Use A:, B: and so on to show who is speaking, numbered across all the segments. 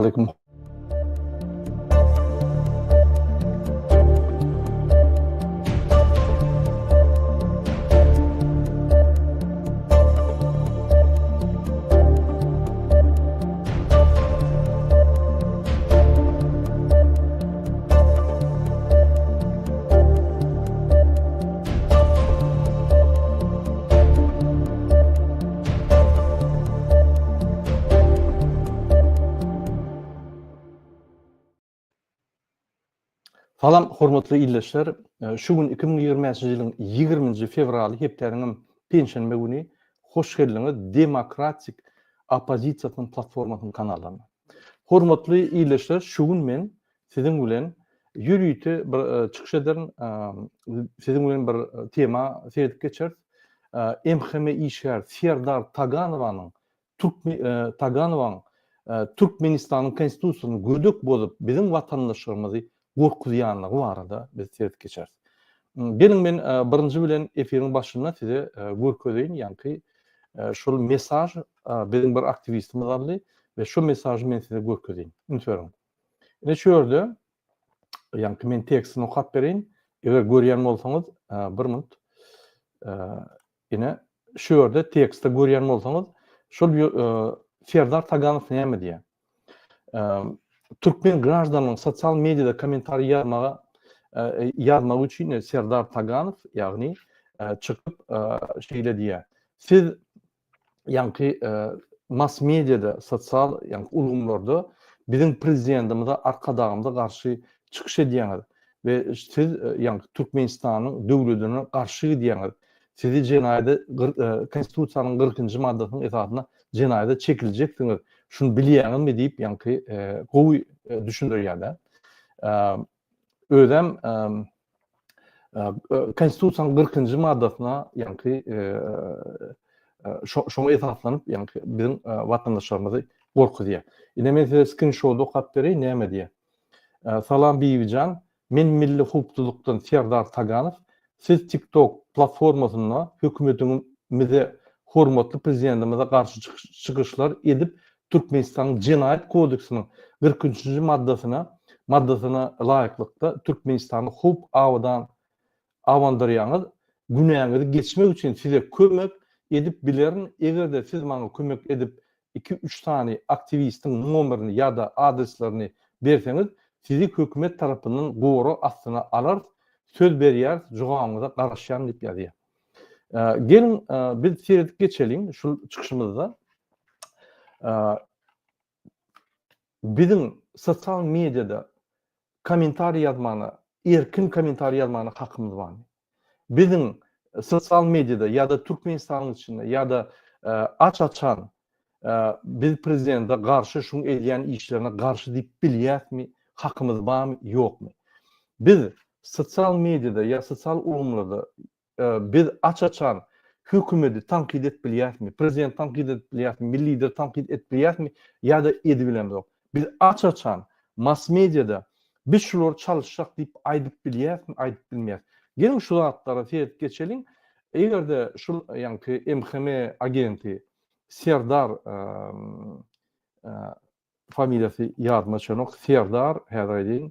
A: Aleýkum. Salam hormatly ildeşler. Şu gün 2025-nji ýylyň 20-nji fewraly hepdäniň penşenbe güni. Hoş geldiňiz Demokratik oppozisiýasynyň platformasynyň kanalyna. Hormatly ildeşler, şu gün men siziň bilen ýörite bir çykyş ederin. Siziň bilen bir tema seredip geçeris. MHM işgäri Serdar Taganowanyň Taganowaň Türkmenistanyň Konstitusiýasyny gödek bozup, biziň watandaşlarymyzy gorkuzýanlygy barada biz seredip geçeris. Geliň men birinji bilen efiriň başynda size görkezeýin, ýaňky şol mesaj biziň bir aktiwistimiz aldy we şo mesajy men size görkezeýin. Üns beriň. Ine şu ýerde ýaňky men tekstini okap bereýin. Eger görýän bolsaňyz, bir minut. Ine şu ýerde tekstde görýän bolsaňyz, şol Serdar Taganow näme diýýär? Türkmen graždanynyň sosial mediada kommentariý ýazmaga ýazmagy üçin Serdar Taganow, ýagny çykyp şeýle diýýär. Siz ýaňky mass mediada, sosial ýaňky ulgamlarda biziň prezidentimize, Arkadagymyza garşy çykyş edýäňiz we siz ýaňky Türkmenistanyň döwledine garşy gidýäňiz. Sizi jenaýada Konstitusiýanyň 40-njy maddasynyň esasynda jenaýada çekiljeksiňiz. Şuny bilýäňizmi diýip ýaňky gowy düşündirýär-de. Özem Konstitusiýanyň 40-njy maddasyna ýaňky şoňa esaslanyp ýaňky biziň watandaşlarymyzy gorkuzýar. Ine men size skrinşot okap bereýin näme diýýär. Salam Bibijan, men Milli howpsuzlykdan Serdar Taganow. Siz TikTok platformasynda hökümetimize, hormatly prezidentimize garşy çykyşlar edip Türkmenistanyň Jenaýat kodeksiniň 43-nji maddasyna maddasyna laýyklykda Türkmenistany howp abadan abandyrýaňyz, günäňizi geçmek üçin size kömek edip bilerin, eger-de siz maňa kömek edip iki-üç sany aktiwistiň nomerini ýa-da adreslerini berseňiz, sizi hökümet tarapyndan gorag astyna alarys, söz berýäris, jogabyňyza garaşýan diýip ýazýar. Geliň, biz seredip geçeliň şul çykyşymyzda. Biziň sosial mediada kommentariý ýazmana, erkin kommentariý ýazmana hakymyz barmy? Biziň sosial mediada ýa-da Türkmenistanyň içinde ýa-da aç-açan biz prezidente garşy şuň edýän işlerine garşy diýip bilýäsmi, hakymyz barmy, ýokmy? Biz sosial mediada ýa sosial ulgamlarda Biz aç-açan hökümeti tankyt edip bilýäsmi, prezidenti tankyt edip bilýäsmi, milli lideri tankyt edip bilýäsmi ýa-da edibilemzok. Biz aç-açan mass mediada biz şulary çalyşjak diýip aýdyp bilýäsmi, aýdyp bilmeýäs. Geliň şu zatlara seredip geçeliň. Eger-de şul ýaňky MHM agenti Serdar familiýasy ýadyma düşenok, Serdar, häzir aýdaýyn,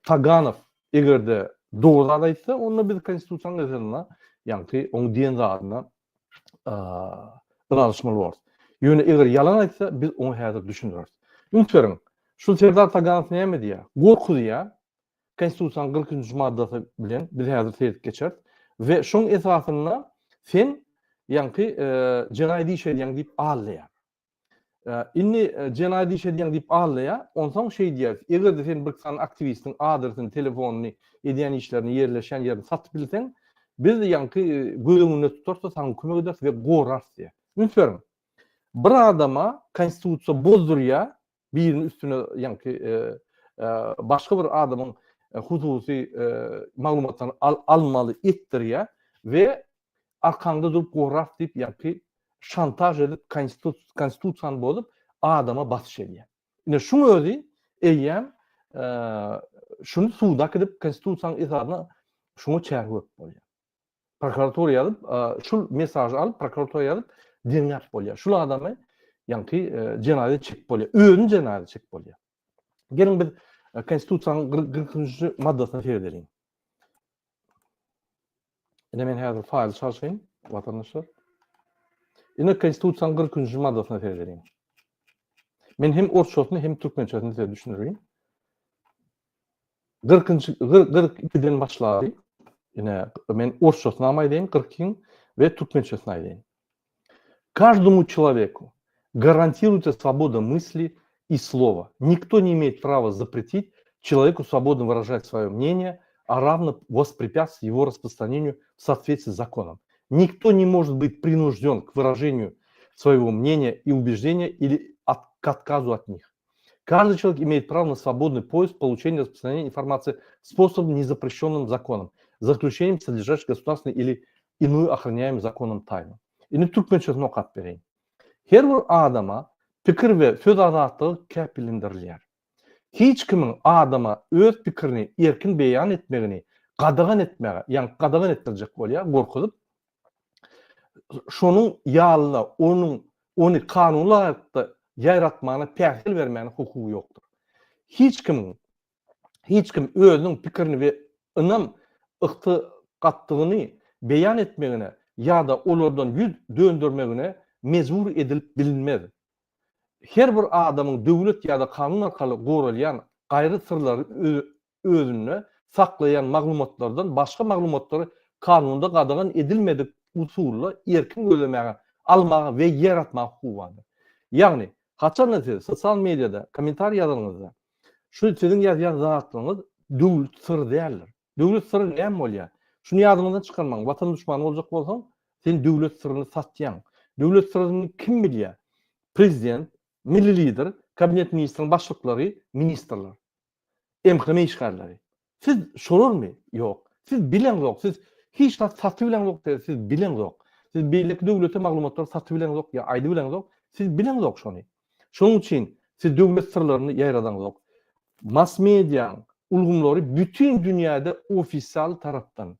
A: Taganow eger-de dogry zat aýtsa, onda biz konstitusiýanyň esasynda, ýaňky oň diýen zadyna ylalaşmaly bolarys. Ýöne eger ýalan aýtsa, biz oňa häzir düşündireris. Üns beriň, şu Serdar Taganow näme diýýär? Gorkuzýar, Konstitusiýanyň 43-nji maddasy bilen biz häzir seredip geçeris we şoň esasynda sen ýaňky jenaýat iş edýäň diýip aldaýar. Indi jenaýat iş edýäň diýip aldaýar. Onsoň şeý diýýär, eger-de sen bir sany aktiwistiň adresini, telefonyny, edýän işlerini, ýerleşýän ýerini satyp bilseň, biz ýaňky göz öňünde tutarys-da, saňa kömek ederis we gorarys diýýär. Üns beriň. Bir adama konstitusiýa bozdurýar, biriniň üstüne ýaňky başga bir adamyň hususy maglumatlaryny almaly etdirýär we arkaňda durup gorarys diýip ýaňky şantaž edip konstitusiýany bozup adama basyş edýär. Ine şuň özi eýýäm şuny suda äkidip konstitusiýanyň esasynda şuňa çäre görüp bolýar. Prokuratura ýazyp, şul mesažy alyp prokuratura ýazyp derňäp bolýar. Şul adamy. Ýaňky jenaýat çekip bolýar. Özüni jenaýat çekip bolýar. Geliň biz Konstitusiýanyň 43-nji maddasyna seredeliň. Ine men häzir faýly çalşaýyn, watandaşlar. Ine Konstitusiýanyň 43-nji maddasyna seredeliň. Men hem orsçasyny hem türkmençesini size düşündireýin. 40-njy 42-den başlady. Ine men orsçasyny hem aýdaýyn, 42-iň we türkmençesini aýdaýyn. Каждому человеку гарантируется свобода мысли и слова. Никто не имеет права запретить человеку свободно выражать свое мнение, а равно воспрепятствовать его распространению в соответствии с законом. Никто не может быть принужден к выражению своего мнения и убеждения или от, к отказу от них. Каждый человек имеет право на свободный поиск, получение и распространение информации способом, не запрещенным законом, за исключением содержащих государственной или иную охраняемую законом тайну. Indi türkmençesini okap bereýin. Her bir adama pikir we söz azatlygy kepillendirilýär. Hiç kimiň adama öz pikirini erkin beýan etmegini gadagan etmäge, ýagny gadagan etdirjek bolýar, gorkuzyp, şonuň ýalyna onuň ony kanuna laýyklykda ýaýratmagyna päsgel bermäne hukugy ýokdur. Hiç kimiň hiç kim özüniň pikirini we ynam ygtykatdygyny beýan etmegine ýa-da olardan ýüz döndermegine mejbur edilip bilinmez. Her bir adamyň döwlet ýa-da kanun arkaly goralýan gaýry syrlary özünde saklaýan maglumatlardan başga maglumatlary kanunda gadagan edilmedik usulda erkin gözlemäge, almaga we ýaratmaga hukugy bardyr. Ýagny, haçanda siz sosial mediada kommentariý ýazanyňyzda, şu siziň ýazýan zatlaryňyz döwlet syry däldir. Döwlet syry näme bolýar? Şuny ýadyňyzdan çykarmaň, watan duşmany boljak bolsaň, sen döwlet syryny satýaň. Döwlet syryny kim bilýär? Prezident, milli lider, kabinet ministriň başlyklary, ministrler. MHM işgärleri. Siz şolarmy? Ýok. Siz bileňzok. Siz hiç zat satyp bileňzok, siz bileňzok. Siz beýleki döwlete maglumatlary satyp bileňzok ýa aýdyp bileňzok. Siz bileňzok şony. Şonuň üçin siz döwlet syrlaryny ýaýradaňzok. Mass mediaň ulgamlary bütin dünýäde ofisial tarapdan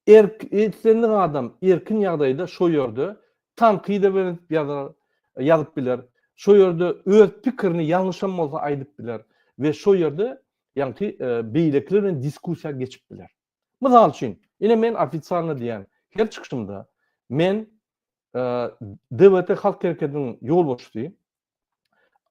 A: Erk, islendik adam erkin ýagdaýda şo ýerde tankyda berip ýazar, ýazyp biler. Şo ýerde öz pikirini ýalňyşam bolsa aýdyp biler we şo ýerde ýaňky beýlekiler bilen diskussiýa geçip biler. Mysal üçin, ine men ofitsialno diýýän her çykyşymda men DWT halk hereketiniň ýolbaşçysy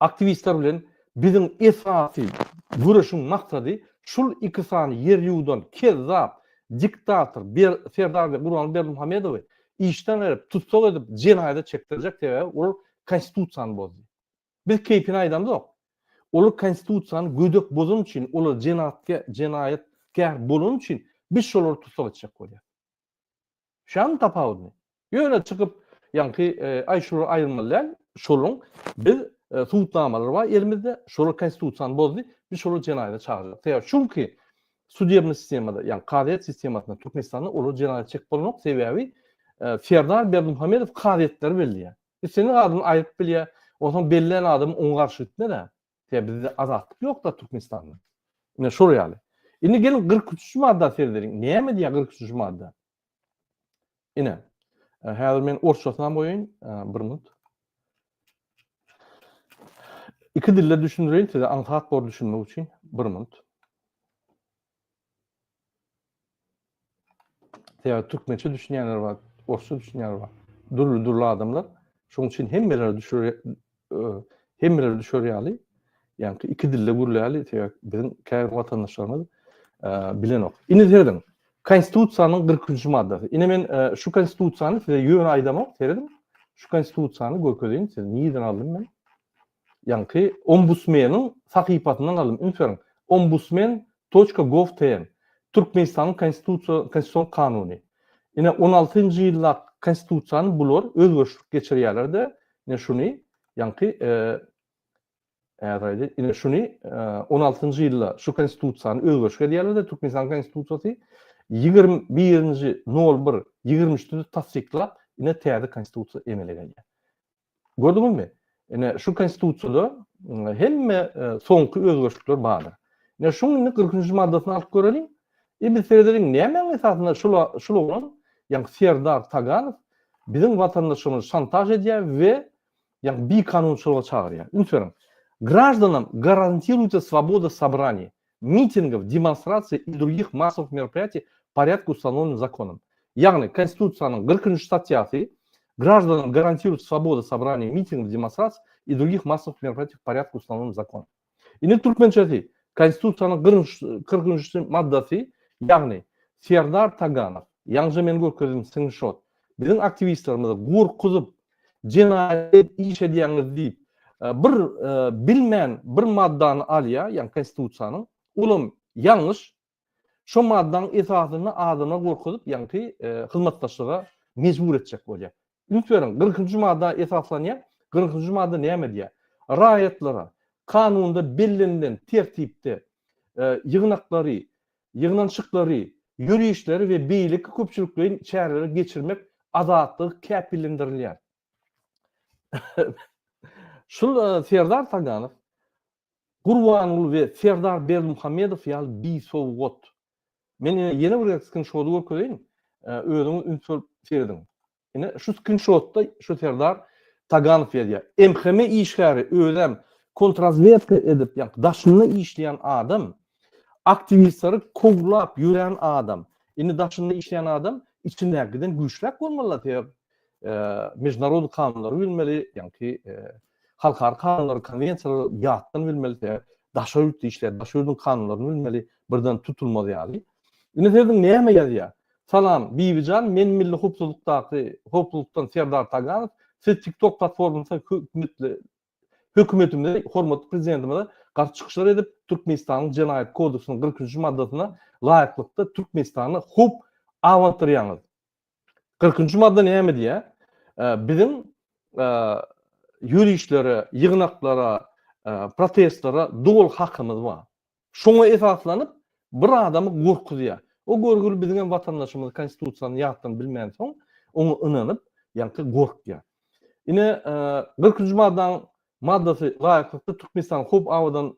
A: Aktiwistler bilen biziň esasy göreşiň maksady şul iki sany ýer ýuwdan kezzap diktator Ber Serdar we Gurbanguly Berdimuhamedowy işden aýryp tussag edip jenaýata çekdirjek sebäbi olar konstitusiýany bozdy. Biz keýpine aýdamzok. Olar konstitusiýany gödek bozany üçin olar jenatkä jenaýatkär bolany üçin biz şolary tussag etjek bolýas. Şäniň tapawudyny. Ýöne çykyp ýaňky aý şulary aýyrmaly däl, şolaryň biz subutnamalary bar elimizde, şolar konstitusiýany bozdy, biz şolary jenaýata çagyrjak. Sebäbi çünki sudebnyý sistemada, ýagny kazyýet sistemasynda Türkmenistanda olary jenaýata çekip bolanok, sebäbi Serdar Berdimuhamedow kazyýetleri belleýär. Islendik adamy aýryp bilýär, onsoň bellän adam oňa garşy gitmez-ä. Sebäbi bizde azatlyk ýok-da Türkmenistanda. Ine şol ýaly. Indi geliň 43-nji madda seredeliň. Näme diýýär 43-nji madda? Ine. Häzir men orsçasyny hem goýaýyn. Bir minut. Iki dilde düşündireýin size aňsat bor düşünmek üçin. Bir minut. Sebäbi türkmençe düşünýänler bar, orsça düşünýänler bar. Dürli-dürli adamlar. Şonuň üçin hemmelere düşür hemmelere düşer ýaly, ýagny iki dilde gürläli, sebäbi biziň käbir watandaşlarymyz bilenok. Indi serediň. Konstitusiýanyň 43-nji maddasy. Ine men şu konstitusiýany size ýöne aýdamok, serediň. Şu konstitusiýany görkezeýin size. Nireden aldym men? Ýaňky ombudsmeniň sahypasyndan aldym. Üns beriň. Ombudsmen toçka gov tn. Türkmenistanyň konstitusiýa konstitusion kanuny. Ine 16-njy ýylda konstitusiýany bular özgerişlik geçirýärler-de, ine şuny ýaňky häzir aýdaýyn, ine şuny 16-njy ýylda şu konstitusiýany özgerişlik edýärler-de, Türkmenistanyň konstitusiýasy 21-nji 01 23-de tassyklap, ine täze konstitusiýa emele gelýär. Gördüňizmi? Ine, şu konstitusiýada hemme soňky özgerişlikler bardyr. Ine, şuň indi 43-nji maddasyny alyp göreliň. E biz seredeliň, nämäň esasynda şul şul oglan, ýagny Serdar Taganow biziň watandaşymyzy şantaž edýär we. Ýagny bikanunçylyga çagyrýar. Üns beriň. Graždanam garantiruется swoboda sobraniý, mitingow, demonstrasiý i drugih massowych meropriýatiý w porýadku ustanovlennym zakonom. Ýagny Konstitusiýanyň 40-njy statýasy Graždanam garantiruется swoboda sobraniý, mitingow, demonstrasiý i drugih massowych meropriýatiý w porýadku ustanovlennym zakonom. Indi türkmençesi Konstitusiýanyň 40-njy maddasy, ýagny Serdar Taganow, ýaňja men görkezdim skrinşot, biziň aktiwistlerimizi gorkuzyp, jenaýat iş edýäňiz diýip, bir bilmän bir maddany alýar, ýagny Konstitusiýanyň, olam ýalňyş. Şo maddaň esasynda adamlary gorkuzyp, ýaňky hyzmatdaşlyga mejbur etjek bolýar. Üns beriň, kyrkynjy madda esaslanýar. Kyrkynjy madda näme diýýär? Raýatlara kanunda bellenilen tertipde ýygnaklary, ýygnanyşyklary, ýörişleri we beýleki köpçülikleýin çäreleri geçirmek azatlygy käpillendirilýär. Şul Serdar Taganow, Gurbanguly we Serdar Berdimuhamedow ýaly bisowgat. Men ine ýene bir gezek skrinşody görkezeýin, özüňiz üns berip serediň. Ine şu skrinşotda şu Serdar Taganow ýazýar. MHM işgäri özem kontrazwedka edip, ýagny daşynda işleýän adam, aktiwistleri kowlap ýören adam. Indi daşynda işleýän adam içindäkiden güýçräk bolmaly, sebäp mežnarod kanunlary bilmeli, ýagny halkara kanunlary, konwensiýalary ýatdan bilmeli, sebäp daşary ýurtda işleýär, daşary ýurduň kanunlaryny bilmeli, birden tutulmaz ýaly. Indi serediň näme ýazýar? Salam, Bibijan, men Milli howpsuzlykdaky howpsuzlykdan Serdar Taganow. Siz TikTok platformasynda hökümetli hökümetimize, hormatly prezidentimize garşy çykyşlar edip, Türkmenistanyň Jenaýat kodeksiniň 43-nji maddasyna laýyklykda Türkmenistana howp abandyrýaňyz. 40-njy madda näme diýýär? Biziň ýörişlere, ýygnaklara, protestlere doly hakymyz bar. Şoňa esaslanyp, bir adamy gorkuzýar. O görgüli biziň hem watandaşymyz Konstitusiýany ýatdan bilmänsoň, oňa ynanyp, ýaňky gorkýar. Ine, 40-njy maddanyň maddasy laýyklykda Türkmenistany howp abadan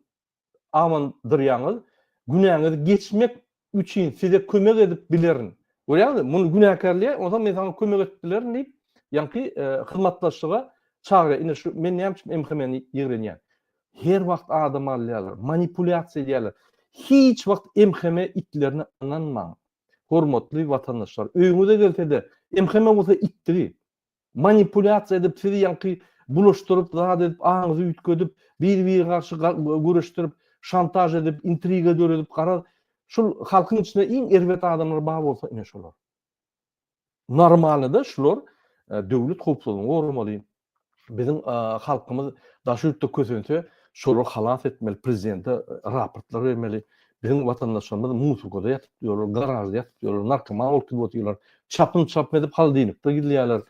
A: abandyrýaňyz, günäňizi geçmek üçin size kömek edip bilerin. Görýäňizmi? Muny günäkärleýär, onsoň men saňa kömek edip bilerin diýip, ýaňky hyzmatdaşlyga çagyrýar. Ine şu men näme üçin MHM-ni ýigrenýän. Her wagt adam alýarlar, manipulýasiýa edýärler. Hiç wagt MHM itlerine ynanmaň. Hormatly watandaşlar, öýüňize gelse-de, MHM bolsa itdigi. Manipulýasiýa edip, sizi ýaňky bulaşdyryp, zat edip, aňyňyzy üýtgedip, bir-biri garşy göreşdirip, şantaž edip, intriga döredip, garaz, şul halkyň içinde iň erbet adamlar bar bolsa ine şolar. Normalnyda şular döwlet howpsuzlygyny goramaly. Biziň halkymyz daşary ýurtda kösense, şolary halas etmeli, prezidente raportlar bermeli. Biziň watandaşlarymyz musurkada ýatyp ýörler, garažda ýatyp ýörler, narkoman bolup gidip otyrlar. Çapyn-çapyn edip holodilnikde gizleýärler.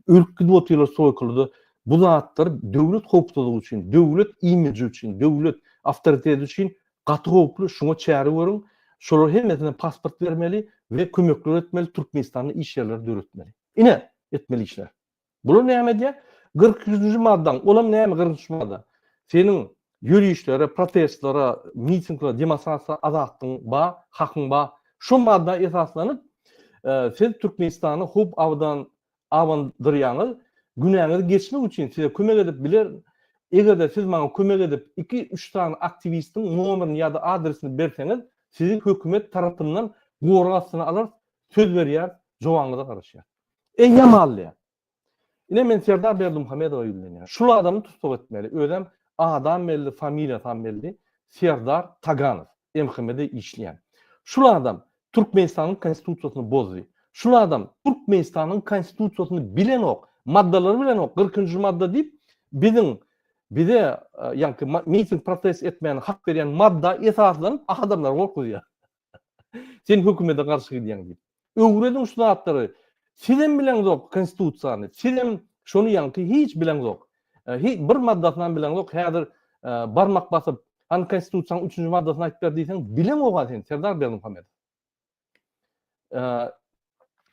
A: Ölüp gidip otyrlar stroýkalarda. Bu zatlar döwlet howpsuzlygy üçin, döwlet imiji üçin, döwlet awtoriteti üçin Gaty howply şuňa çäre görüň şolar hemmesine pasport bermeli we kömekler etmeli Türkmenistanda iş ýerleri döretmeli. Ine etmeli işler. Bular näme edýär? 43-nji maddaň olam näme 43-nji madda? Seniň ýörişlere, protestlere, mitinglere, demonstrasiýa azatlygyň ba, hakyň ba. Şo madda esaslanyp siz Türkmenistana howp abadan abandyrýaňyz, günäňizi geçmek üçin size kömek edip bilerin. Eger-de siz maňa kömek edip, iki-üç sany aktiwistiň nomerini ýa-da adresini berseňiz, sizi hökümet tarapyndan gorag astyna alarys, söz berýäris, jogabyňyza garaşýarys. Eýýäm alýar. Ine men Serdar Berdimuhamedowa ýüzlenýän. Şul adamy tussag etmeli. Özem adam belli, familiýasam belli, Serdar Taganow, MHM-de işleýän. Şul adam Türkmenistanyň Konstitusiýasyny bozdy. Şul adam Türkmenistanyň Konstitusiýasyny bilenok, maddalary bilenok, 40-njy madda diýip, biziň bize ýaňky miting protest etmäne hak berýän madda esaslanyp adamlary gorkuzýar. Sen hökümete garşy gidýäň diýip. Öwrediň şu zatlary. Sizem bileňzok Konstitusiýany. Sizem şony ýaňky hiç bileňzok. Bir maddasynam bileňzok. Häzir barmak basyp Hany konstitusiýanyň üçünji maddasyny aýtyp ber diýseň, bileňoga sen, Serdar Berdimuhamedow.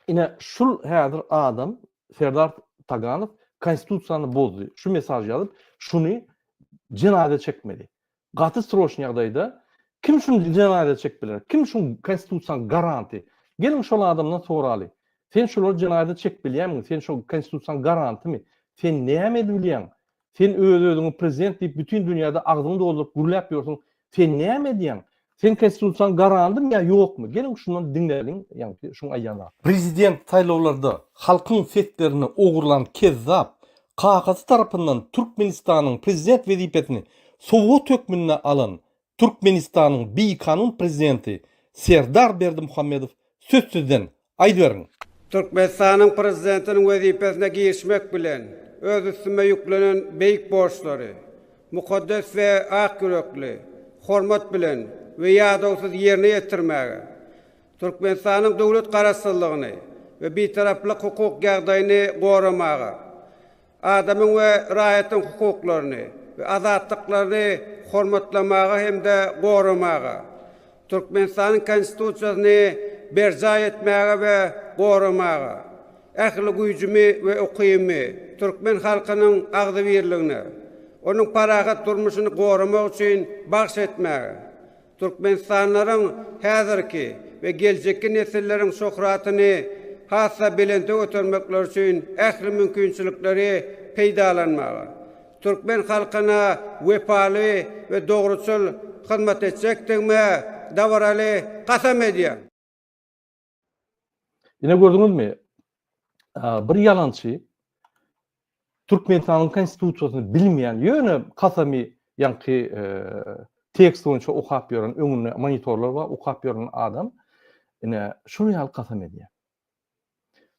A: Ine şul häzir adam Serdar Taganow konstitusiýany bozdy. Şu mesaj ýazyp, şuny jenaýata çekmeli. Gaty sroçny ýagdaýda kim şuny jenaýata çekip biler? Kim şu konstitusiýanyň garanty? Geliň şol adamdan soraly. Sen şulary jenaýata çekip bilýärmiň? Sen şol konstitusiýanyň garantymy? Sen näme edip bilýäň? Sen öz-özüňi prezident diýip bütin dünýäde agzyňy dolduryp gürläp ýörsüň. Sen näme edýäň? Sen konstitusiýany garandymy ýa ýokmy? Geliň şundan diňläliň, ýaňky şuň aýdýan zatlary. Prezident saýlawlarda halkyň seslerini ogurlan kezzap, kakasy tarapyndan Türkmenistanyň prezident wezipesini sowgat hökmünde alan Türkmenistanyň bikanun prezidenti Serdar Berdimuhamedow söz sizden, aýdyberiň!
B: Türkmenistanyň Prezidentiniň wezipesine girişmek bilen, öz üstüme ýüklenen beýik borçlary mukaddes we ak ýürekli, hormat bilen we ýadawsyz ýerine ýetirmäge, Türkmenistanyň döwlet Garaşsyzlygyny we Bitaraplyk hukuk ýagdaýyny goramaga, adamyň we raýatyň hukuklaryny we azatlyklaryny hormatlamaga hem-de goramaga, Türkmenistanyň Konstitusiýasyny berjaý etmäge we goramaga, ähli güýjümi we ukybymy türkmen halkynyň agzybirligine, onuň parahat durmuşyny goramak üçin bagyş etmäge, Türkmenistanlylaryň häzirki we geljekki nesilleriň şöhratyny has-da belente götermekleri üçin ähli mümkinçilikleri peýdalanmaga, türkmen halkyna wepaly we dogruçyl hyzmat etjekdigime dabaraly kasam edýän.
A: Ine gördüňizmi? Bir ýalançy Türkmenistanyň konstitusiýasyny bilmeýän, ýöne kasamy ýaňky tekst boýunça okap ýören, öňünde monitorlar bar, okap ýören adam ine şul ýaly kasam edýär.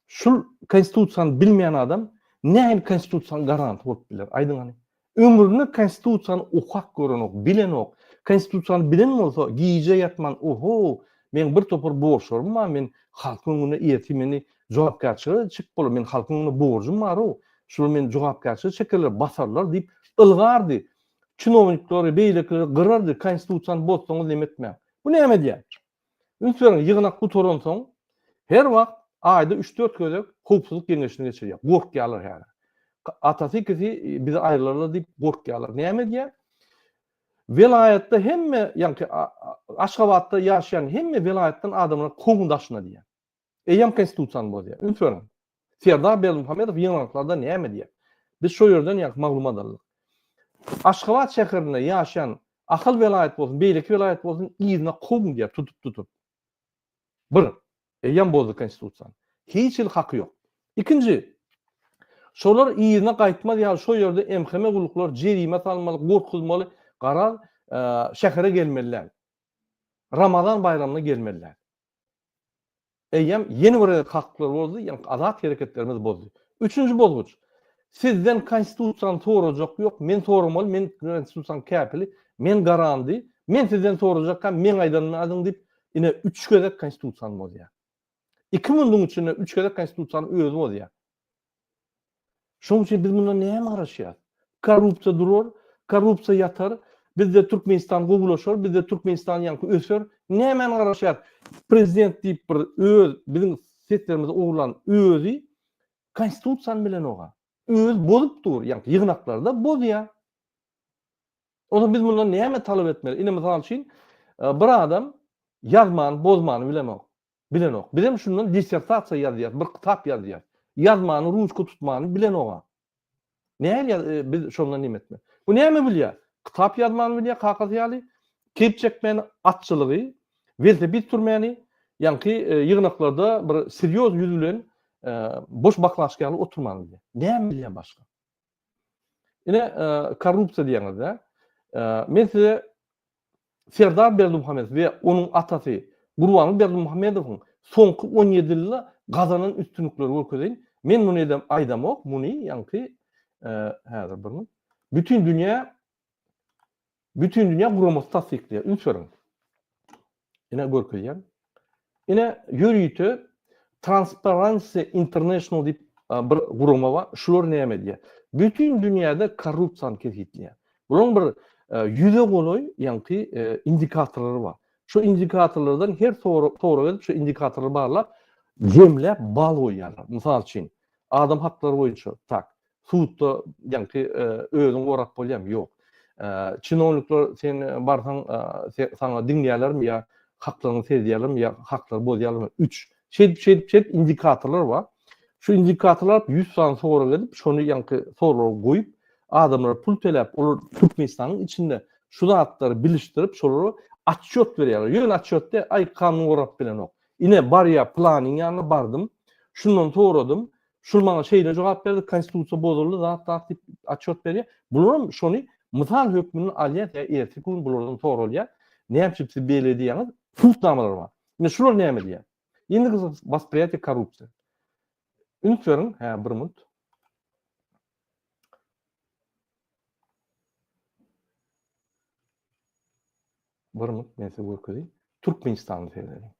A: Şul konstitusiýany bilmeýän adam nähili konstitusiýanyň garanty bolup biler? Aýdyň hany. Ömründe konstitusiýany okap görenok, bilenok. Konstitusiýany bilen bolsa, gije ýatman, oho, meň bir topar borçlarym bar, men halkyň öňünde ertir meni jogapkärçilige çekip bolar, men halkyň öňünde borjum bar-ow, şular meni jogapkärçilige çekerler, basarlar diýip ylgardy. Çinownikleri, beýlekileri gyrardy, konstitusiýany bozsaňyz neme etmäň. Bu näme edýär? Üns beriň, ýygnak gutaransoň, her wagt aýda üç-dört gezek howpsuzlyk geňeşini geçirýär. Gorkýarlar häzir. Atasy ikisi bizi aýrylarlar diýip gorkýarlar. Näme edýär? Welaýatda hemme, ýaňky Aşgabatda ýaşaýan hemme welaýatdan adamlary kowuň daşyna diýýär. Eýýäm konstitusiýany bozýar. Üns beriň. Serdar Berdimuhamedow ýygnaklarda näme diýýär? Biz şo ýerden ýaňky maglumat aldyk. Aşgabat şäherinde ýaşaýan Ahal welaýat bolsun, beýleki welaýat bolsun yzyna kowuň diýýär tutup-tutup. Bir, eýýäm bozdy konstitusiýany. Hiç hili haky ýok. Ikinji, şolar yzyna gaýtmaz ýaly şo ýerde MHM gulluklary jerime salmaly, gorkuzmaly, garaz, şähere gelmeli däl. Ramazan baýramyna gelmeli däl. Eýýäm ýene bir gezek haklary bozdy, ýagny azat hereketlerimizi bozdy. Üçünji bozguç. Sizden konstitusiýany sorajak ýok, men soramaly, men konstitusiýanyň käpili, men garandy, men sizden sorajakkam meň aýdanymy aýdyň diýip, ine üç gezek konstitusiýany bozýar. Iki munduň içinde üç gezek konstitusiýany özi bozýar. Şonuň üçin biz mundan näme garaşýas? Korrupsiýa durar, korrupsiýa ýatar, bizde Türkmenistan gowulaşar, bizde Türkmenistan ýaňky öser. Nämäni garaşýas? Prezident diýip bir öz biziň seslerimizi ogurlan özi konstitusiýany bilenok-a. Özi bozup dur, ýaňky ýygnaklarda bozýar. Onsoň biz mundan näme talap etmeli? Ine mysal üçin, bir adam ýazmany, bozmany bilenok. Bilenok. Bizem şundan dissertasiýa ýazýas, bir kitap ýazýas. Ýazmany, ruçka tutmany bilenok-a. Nähili biz şondan neme etmeli? Bu näme bilýär? Kitap ýazmany bilýär kakasy ýaly, keýp çekmäni, atçylygy, welosiped sürmäni, ýaňky ýygnaklarda bir serýoz ýüz bilen boş baklaşka ýaly oturmany bilýär. Näme bilýär başga? Ine, korrupsiýa diýýäňiz-dä. Men size Serdar Berdimuhamedow we onuň atasy Gurbanguly Berdimuhamedowyň soňky 17 ýylda gazanan üstünlikleri görkezeýin. Men muny edem aýdamok, muny ýaňky häzir bir minut. Bütin dünýä Bütin dünýä guramasy tassyklaýar. Üns beriň. Ine görkezýän. Ine ýörite Transparency International diýip bir gurama bar. Şular näme edýär? Bütin dünýäde korrupsiýany kesgitleýär. Bularyň bir ýüze golaý ýaňky indikatorlary bar. Şu indikatorlardan her sorag edip, şu indikatorlary barlap, jemläp bal goýýarlar. Mysal üçin, adam haklary boýunça tak, Sudda ýaňky özüňi gorap bolýarmy? Ýok. Çinownikler sen barsaň saňa diňleýärlermi ýa haklaryňy sezýärlermi ýa haklary bozýarlarmy? Üç. Şeýdip, şeýdip, şeýdip indikatorlar bar. Şu indikatorlar 100 sany sorag edip, şony ýaňky soraglary goýup, Adamlara pul töläp, olar Türkmenistanyň içinde şu zatlary bilişdirip, şolara otçýot berýärler. Ýöne otçýot däl, aý kanun gorap bilenok. Ine barýa pylanyň ýanyna bardym, şundan soradym, şul maňa şeýle jogap berdi, konstitusiýa bozuldy, zat zat diýip otçýot berýär. Bularam şony mysal hökmünde alýar, ýa erteki gün bulardan soralýar. Näme üçin siz beýle edýäňiz? Subutnamalar bar. Ine şular näme diýýär? Indeks wospriýatiýa korrupsiýa. Üns beriň, hä bir minut. Bir minut men size görkezeyim. Türkmenistany seredeliň.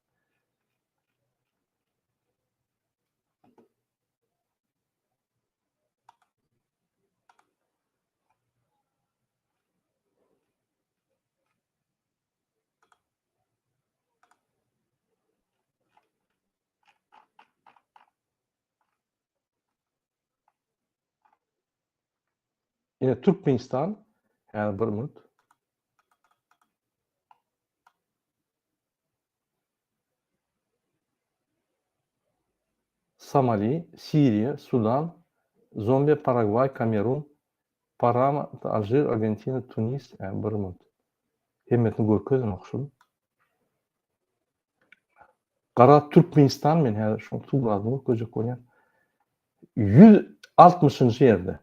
A: Ine Türkmenistan, häzir bir minut. Somali, Siriýa, Sudan, Zombiýa, Paragwaý, Kamerun, Parama, Alžir, Argentina, Tunis, bir minut. Hemmesini görkezenok şul. Gara Türkmenistan men häzir şoň suratyny görkezjek bolýan. 160-njy ýerde.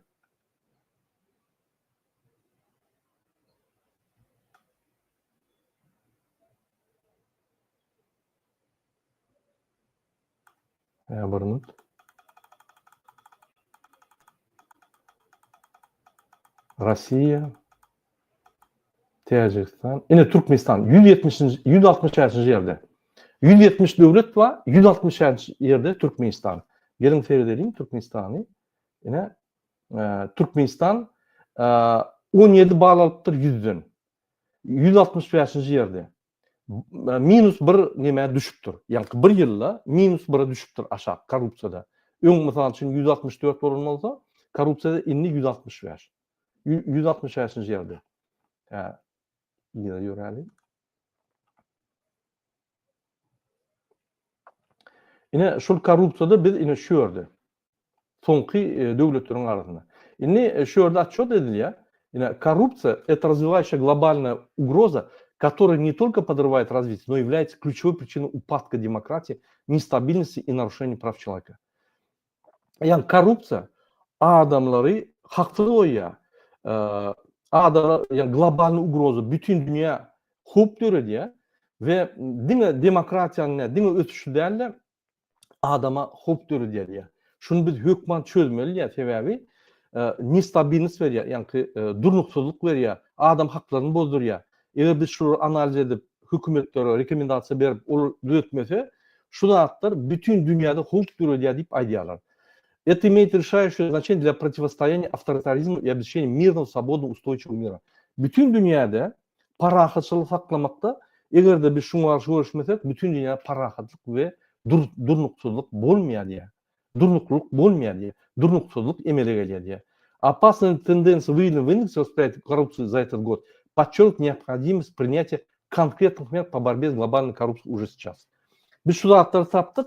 A: Hä, bir minut. Russiýa, Täjigistan, ine Türkmenistan 170-nji, 165-nji ýerde. 170 döwlet bar, 165-nji ýerde Türkmenistan. Geliň seredeliň Türkmenistany. Ine, e, Türkmenistan 17 e, bal alypdyr 100-den. 165-nji ýerde. Minus bir nämä düşüpdir. Ýagny bir ýylda minus bire düşüpdir aşak korrupsiýada. Öň mysal üçin 164 bolan bolsa, korrupsiýada indi 165. 165-nji ýerde. Hä, yza ýöräli. Ine şul korrupsiýada biz ine şu ýerde. Soňky e, döwletleriň arasynda. Indi e, şu ýerde otçet edilýär. Ine korrupsiýa это развивающая глобальная угроза, которая не только подрывает развитие, но и является ключевой причиной упадка демократии, нестабильности и нарушения прав человека. Ýagny korrupsiýa adamlary haksyz goýýar. Adamlar ýagny globalny ugroza bütin dünýä howp döredýär we diňe demokratiýany däl, diňe ösüşi däl-de adama howp döredýär diýýär. Şuny biz hökman çözmeli diýýär, sebäbi nestabilnost berýär, ýagny durnuksyzlyk berýär, adam haklaryny bozdurýar. Eger biz şulary analiz edip, hökümetlere rekomendasiýa berip, olar düzetmese, şu zatlar bütin dünýäde howp döredýär diýip aýdýarlar. Это имеет решающее значение для противостояния авторитаризму и обеспечения мирного, свободного, устойчивого мира. Bütin dünýäde parahatçylygy saklamakda, eger-de biz şuňa garşy göreşmesek, bütin dünýäde parahatlyk we durnuksyzlyk bolmaýar diýýär. Durnuklylyk bolmaýar diýýär. Durnuksyzlyk emele gelýär diýýär. Опасные тенденции выявлены в индексе восприятия коррупции за этот год подчеркивают необходимость принятия конкретных мер по борьбе с глобальной коррупцией уже сейчас. Biz şu zatlary tapdyk,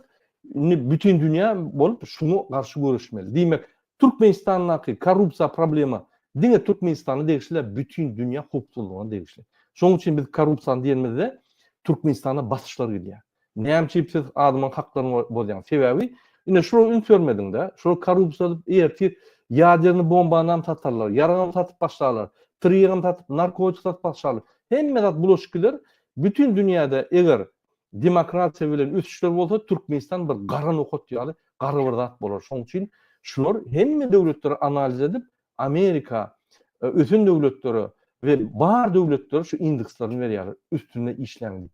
A: indi bütin dünýä bolup şuňa garşy göreşmeli. Diýmek, Türkmenistandaky korrupsiýa problema diňe Türkmenistana degişli däl, bütin dünýä howpsuzlygyna degişli. Şonuň üçin biz korrupsiýany diýenimizde Türkmenistana basyşlar gidýär. Näme üçin siz adamyň haklaryny bozýaňyz? Sebäbi ine şulara üns bermediňdä, şular korrupsiýa edip ertir ýaderny bombanam satarlar, ýaragam satyp başlarlar, tirýegem satyp, narkotik satyp başlarlar. Hemme zat bulaşyk gider. Bütin dünýäde eger demokratiýa bilen ösüşler bolsa Türkmenistan bir gara nokat ýaly gara bir zat bolar. Şonuň üçin şular hemme döwletleri analiz edip Amerika ösen döwletlere we bar döwletlere şu indekslerini berýärler üstünde işläň diýip.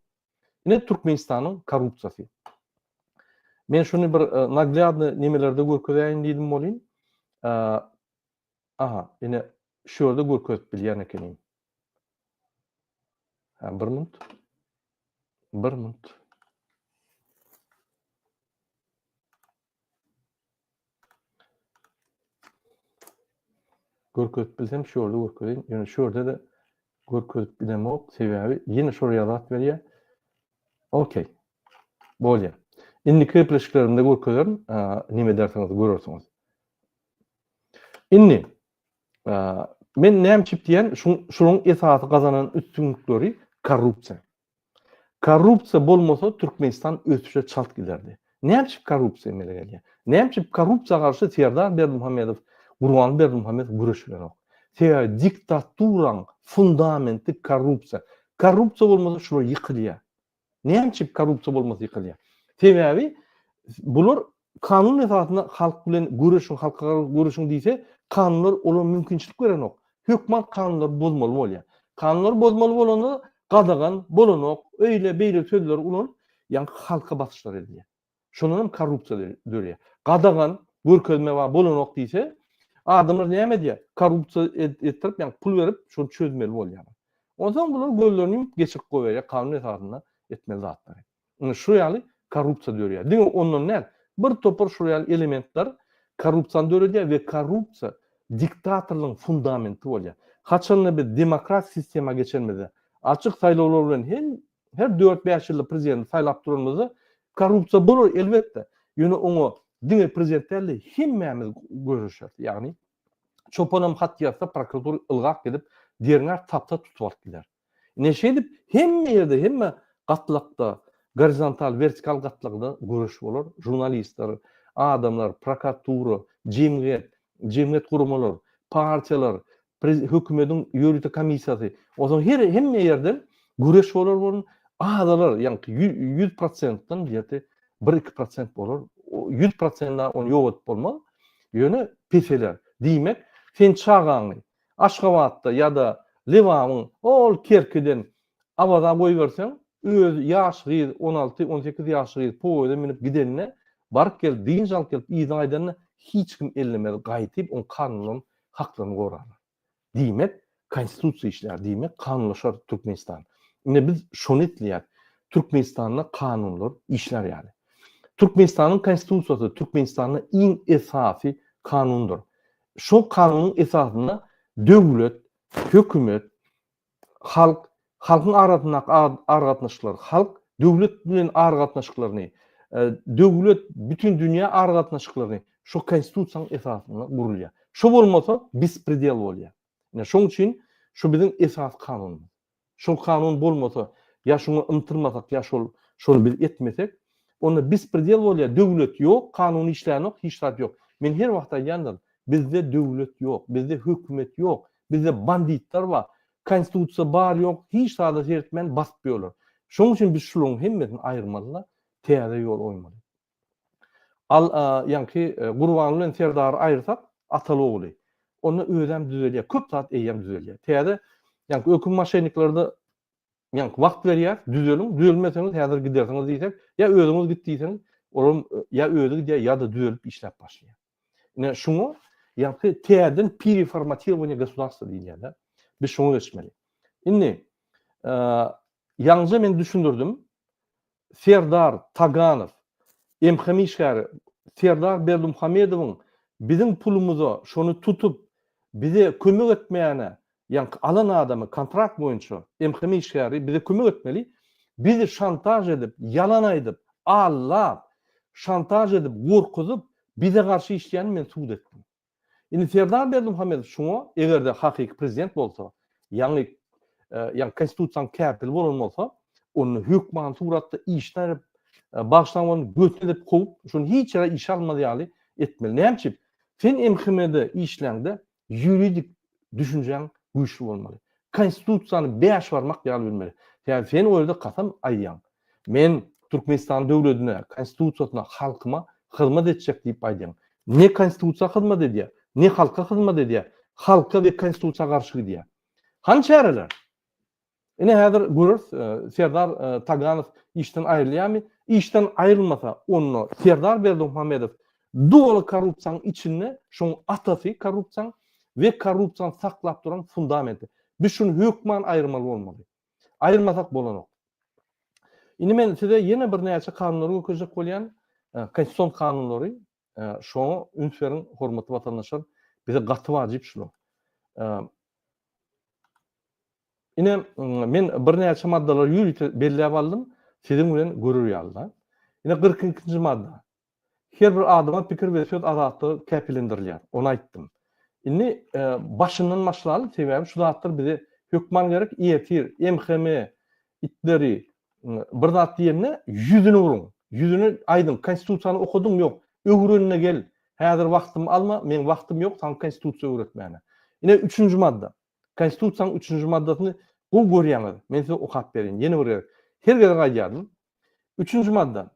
A: Ine Türkmenistanyň korrupsiýasy. Men şuny bir e, naglýadny nemelerde görkezäýin diýdim bolyn. E, aha, ine şu ýerde görkezip bilýän ekenim. Ha, bir minut. Bir minut. Görkezip bilsem şu ýerde görkezeýin. Ýöne şu ýerde-de görkezip bilemok. Sebäbi ýene şol ýazat berýär. Okey. Bolýar. Indiki gepleşiklerimde görkezerin. Nime edersiňiz görersiňiz. Indi. Men näme üçin diýen, şunuň esasy gazanan üstünlikleri korrupsiýa. Korrupsiýa bolmasa Türkmenistan ösüşe çalt giderdi. Näme üçin korrupsiýa emele gelýär? Näme üçin korrupsiýa garşy Serdar Berdimuhamedow, Gurbanguly Berdimuhamedow göreş bilenok? Sebäbi diktaturaň fundamenti korrupsiýa. Korrupsiýa bolmasa şular ýykylýar. Näme üçin korrupsiýa bolmasa ýykylýar? Sebäbi bular kanun esasynda halk bilen göreşiň, halka garşy göreşiň diýse, kanunlar olara mümkinçilik berenok. Hökman kanunlary bozmaly bolýar. Kanunlary bozmaly bolanda gadagan, bolanok, öýle, beýle sözleri ulanyp, ýaňky halka basyşlar edilýär. Şondan hem korrupsiýa döreýär. Gadagan, görkezme bar, bolanok diýse, adamlar näme edýär? Korrupsiýa etdirip, ýagny pul berip, şony çözmeli bolýarlar. Onsoň bular gözlerini ýumup geçirip goýberýär kanun esasynda etmeli zatlary. Ine şu ýaly korrupsiýa döreýär. Diňe ondan däl, bir topar şu ýaly elementler korrupsiýany döredýär we korrupsiýa diktatorlygyň fundamenti bolýar. Haçanda biz demokratik sistema geçenimizde, açyk saýlawlar bilen hem her dört-bäş ýylda prezidenti saýlap duranymyzda korrupsiýa bolar elbetde. Ýöne oňa diňe prezident däl-de hemmämiz göreşeris. Ýagny çopanam hat ýazsa prokuratura ylgap gidip derňäp tapsa tutup alyp gider. Ine şeýdip hemme ýerde hemme gatlakda gorizontal wertikal gatlakda göreş bolar. Žurnalistler, adamlar, prokuratura, jemgyýet, jemgyýet guramalar, partiýalar, hökümediň ýörite komissiýasy. Onsoň her hemme ýerden göreş bolar bolun azalar, ýaňky 100 prosentden ýerde 1-2 prosent bolar. 100 prosentden ony ýok edip bolmaz. Ýöne peseler. Diýmek, sen çagaňy Aşgabatda ýa-da Lebabyň ol Kerkiden Awaza goýberseň, özi ýaş gyz, on alty, on sekiz ýaşly gyz poýeza münüp gidende, baryp gelip, dynç alyp gelip yzyna gaýdanda hiç kim ellemez, gaýtyp oň kanunlaryny, haklaryny gorarlar. Diýmek, Konstitusiýa işlär, diýmek, kanunlaşar Türkmenistan. Ine biz şony isleýäs. Türkmenistanda kanunlar işlär ýaly. Türkmenistanyň Konstitusiýasy Türkmenistanda iň esasy kanundyr. Şol kanunyň esasynda döwlet, hökümet, halk, halkyň arasyndaky aragatnaşyklar, halk döwlet bilen aragatnaşyklaryny, döwlet bütin dünýä aragatnaşyklaryny şo konstitusiýanyň esasynda gurulýar. Şo bolmasa bespredel bolýar. Ine şoň üçin şu biziň esasy kanunymyz. Şol kanun bolmasa, ýa şoňa ymtylmasak, ýa şol şony biz etmesek, onda bespredel bolýar, döwlet ýok, kanun işlänok, hiç zat ýok. Men her wagt aýdýandyryn, bizde döwlet ýok, bizde hökümet ýok, bizde banditler bar, konstitusiýa bar ýok, hiç zada seretmän basyp ýörler. Şonuň üçin biz şularyň hemmesini aýyrmaly-da, täze ýol goýmaly. Al, ýaňky Gurbanguly bilen Serdary aýyrsak, ataly-ogly, onda özem düzelýär, köp zat eýýäm düzelýär. Täze, ýaňky öküm moşenniklerde ýaňky wagt berýär, düzeliň, düzelmeseňiz häzir gidersiňiz diýsek, ýa özüňiz git diýseň, olam ýa özi gidýär, ýa-da düzelip işläp başlaýar. Ine şuňa ýaňky täzeden pereformatirowaniýe gosudarstwa diýilýär-de. Biz şoňa geçmeli. Indi, ýaňyja men düşündirdim, Serdar Taganow, MHM işgäri Serdar Berdimuhamedowyň biziň pulumyza şony tutup, bize kömek etmäne, ýaňky alan adamy kontrakt boýunça MHM işgäri bize kömek etmeli, bizi şantaž edip, ýalan aýdyp, aldap, şantaž edip, gorkuzyp, bize garşy işleýäni men sud etdim. Indi Serdar Berdimuhamedow şuňa eger-de hakyky prezident bolsa, ýagny ýagny konstitusiýanyň käpili bolan bolsa, onda hökmany suratda işden aýryp, bagyşlaň ony götüne edip kowup, şony hiç ýere işe almaz ýaly etmeli. Näme üçin? Sen MHM-de işläňde ýuridik düşünjäň güýçli bolmaly. Konstitusiýany bäş barmak ýaly bilmeli. Sebäbi sen o ýerde kasam aýdýaň. Men Türkmenistan döwledine, Konstitusiýasyna, halkyma hyzmat etjek diýip aýdýaň. Ne Konstitusiýa hyzmat edýär, ne halka hyzmat edýär. Halka we Konstitusiýa garşy gidýär. Hany çäreler? Ine häzir göreris, Serdar Taganow işden aýrylýarmy? Işden aýrylmasa, onda Serdar Berdimuhamedow doly korrupsiýanyň içinde, şoň atasy korrupsiýaň we korrupsiýany saklap duran fundamenti. Biz şuny hökman aýyrmaly bolmaly. Aýyrmasak bolanok. Indi men size ýene birnäçe kanunlary görkezjek bolýan, konstitusion kanunlary. Şoňa üns beriň, hormatly watandaşlar. Bize gaty wajyp şular. Ine, men birnäçe maddalary ýörite belläp aldym, siziň bilen görer ýaly-da. Ine, 42-nji madda. Her bir adama pikir we söz azatlygy kepillendirilýär. Ony aýtdym. Indi başyndan başlaly, sebäbi şu zatlar bize hökman gerek. Ertir MHM itleri bir zat diýende ýüzüni uruň. Ýüzüne aýdyň, konstitusiýany okadyň ýok. Öwrenine gel. Häzir wagtymy alma, meň wagtym ýok saňa konstitusiýa öwretmäne. Ine üçünji madda. Konstitusiýanyň üçünji maddasyny gowy görýäňiz. Men size okap bereýin ýene bir gezek. Her gezek aýdýardym. Üçünji madda.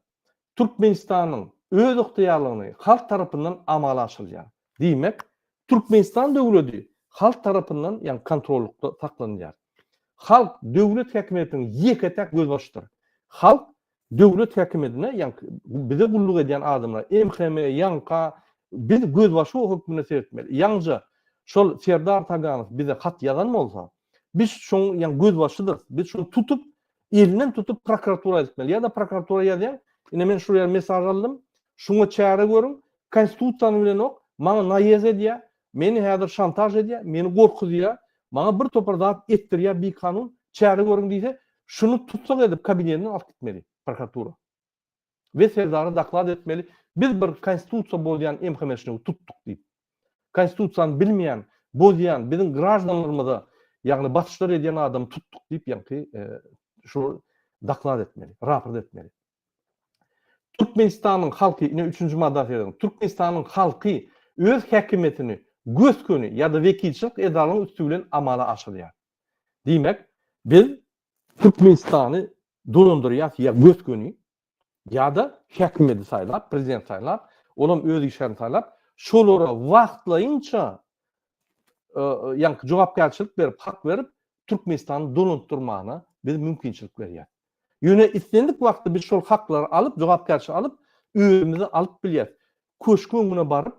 A: Türkmenistanyň özygtyýarlygyny halk tarapyndan amala aşyrylýar. Diýmek, Türkmenistan döwledi halk tarapyndan, ýagny kontrollykda saklanylýar. Halk döwlet häkimiýetiniň ýeke-täk gözbaşydyr. Halk döwlet häkimiýetine, ýagny bize gulluk edýän adamlara, MHM, ýaňka, biz gözbaşy hökmünde seretmeli. Ýaňja şol Serdar Taganow bize hat ýazan bolsa, biz şoň ýagny gözbaşydyrys. Biz şony tutup, elinden tutup prokuratura eltmeli. Ýa-da prokuratura ýazýaň, ine men şul ýaly mesaj aldym, şuňa çäre görüň, konstitusiýany bilenok, maňa naýez edýär, meni häzir şantaž edýär, meni gorkuzýar, maňa bir topar zat etdirýär bikanun, çäre görüň diýse, şuny tussag edip kabinetinden alyp gitmeli prokuratura. We Serdara doklad etmeli, biz bir konstitusiýa bozýan MHM-şnigi tutduk diýip. Konstitusiýany bilmeýän, bozýan, biziň graždanlarymyza, ýagny basyşlar edýän adamy tutduk diýip ýaňky şu doklad etmeli, raport etmeli. Türkmenistanyň halky, ine üçünji madda serediň. Türkmenistanyň halky öz häkimiýetini gös-göni ýa-da wekilçilik edaralaryň üsti bilen amala aşyrýar. Diýmek, biz Türkmenistany dolandyrýas ýa gös-göni ýa-da häkimiýeti saýlap, prezident saýlap, olam öz işgärini saýlap, şolara wagtlaýynça ýaňky jogapkärçilik berip, hak berip, Türkmenistany dolandyrmana biz mümkinçilik berýäs. Ýöne islendik wagtda biz şol haklary alyp, jogapkärçilik alyp, özümize alyp bilýäs. Köşgüň öňüne baryp,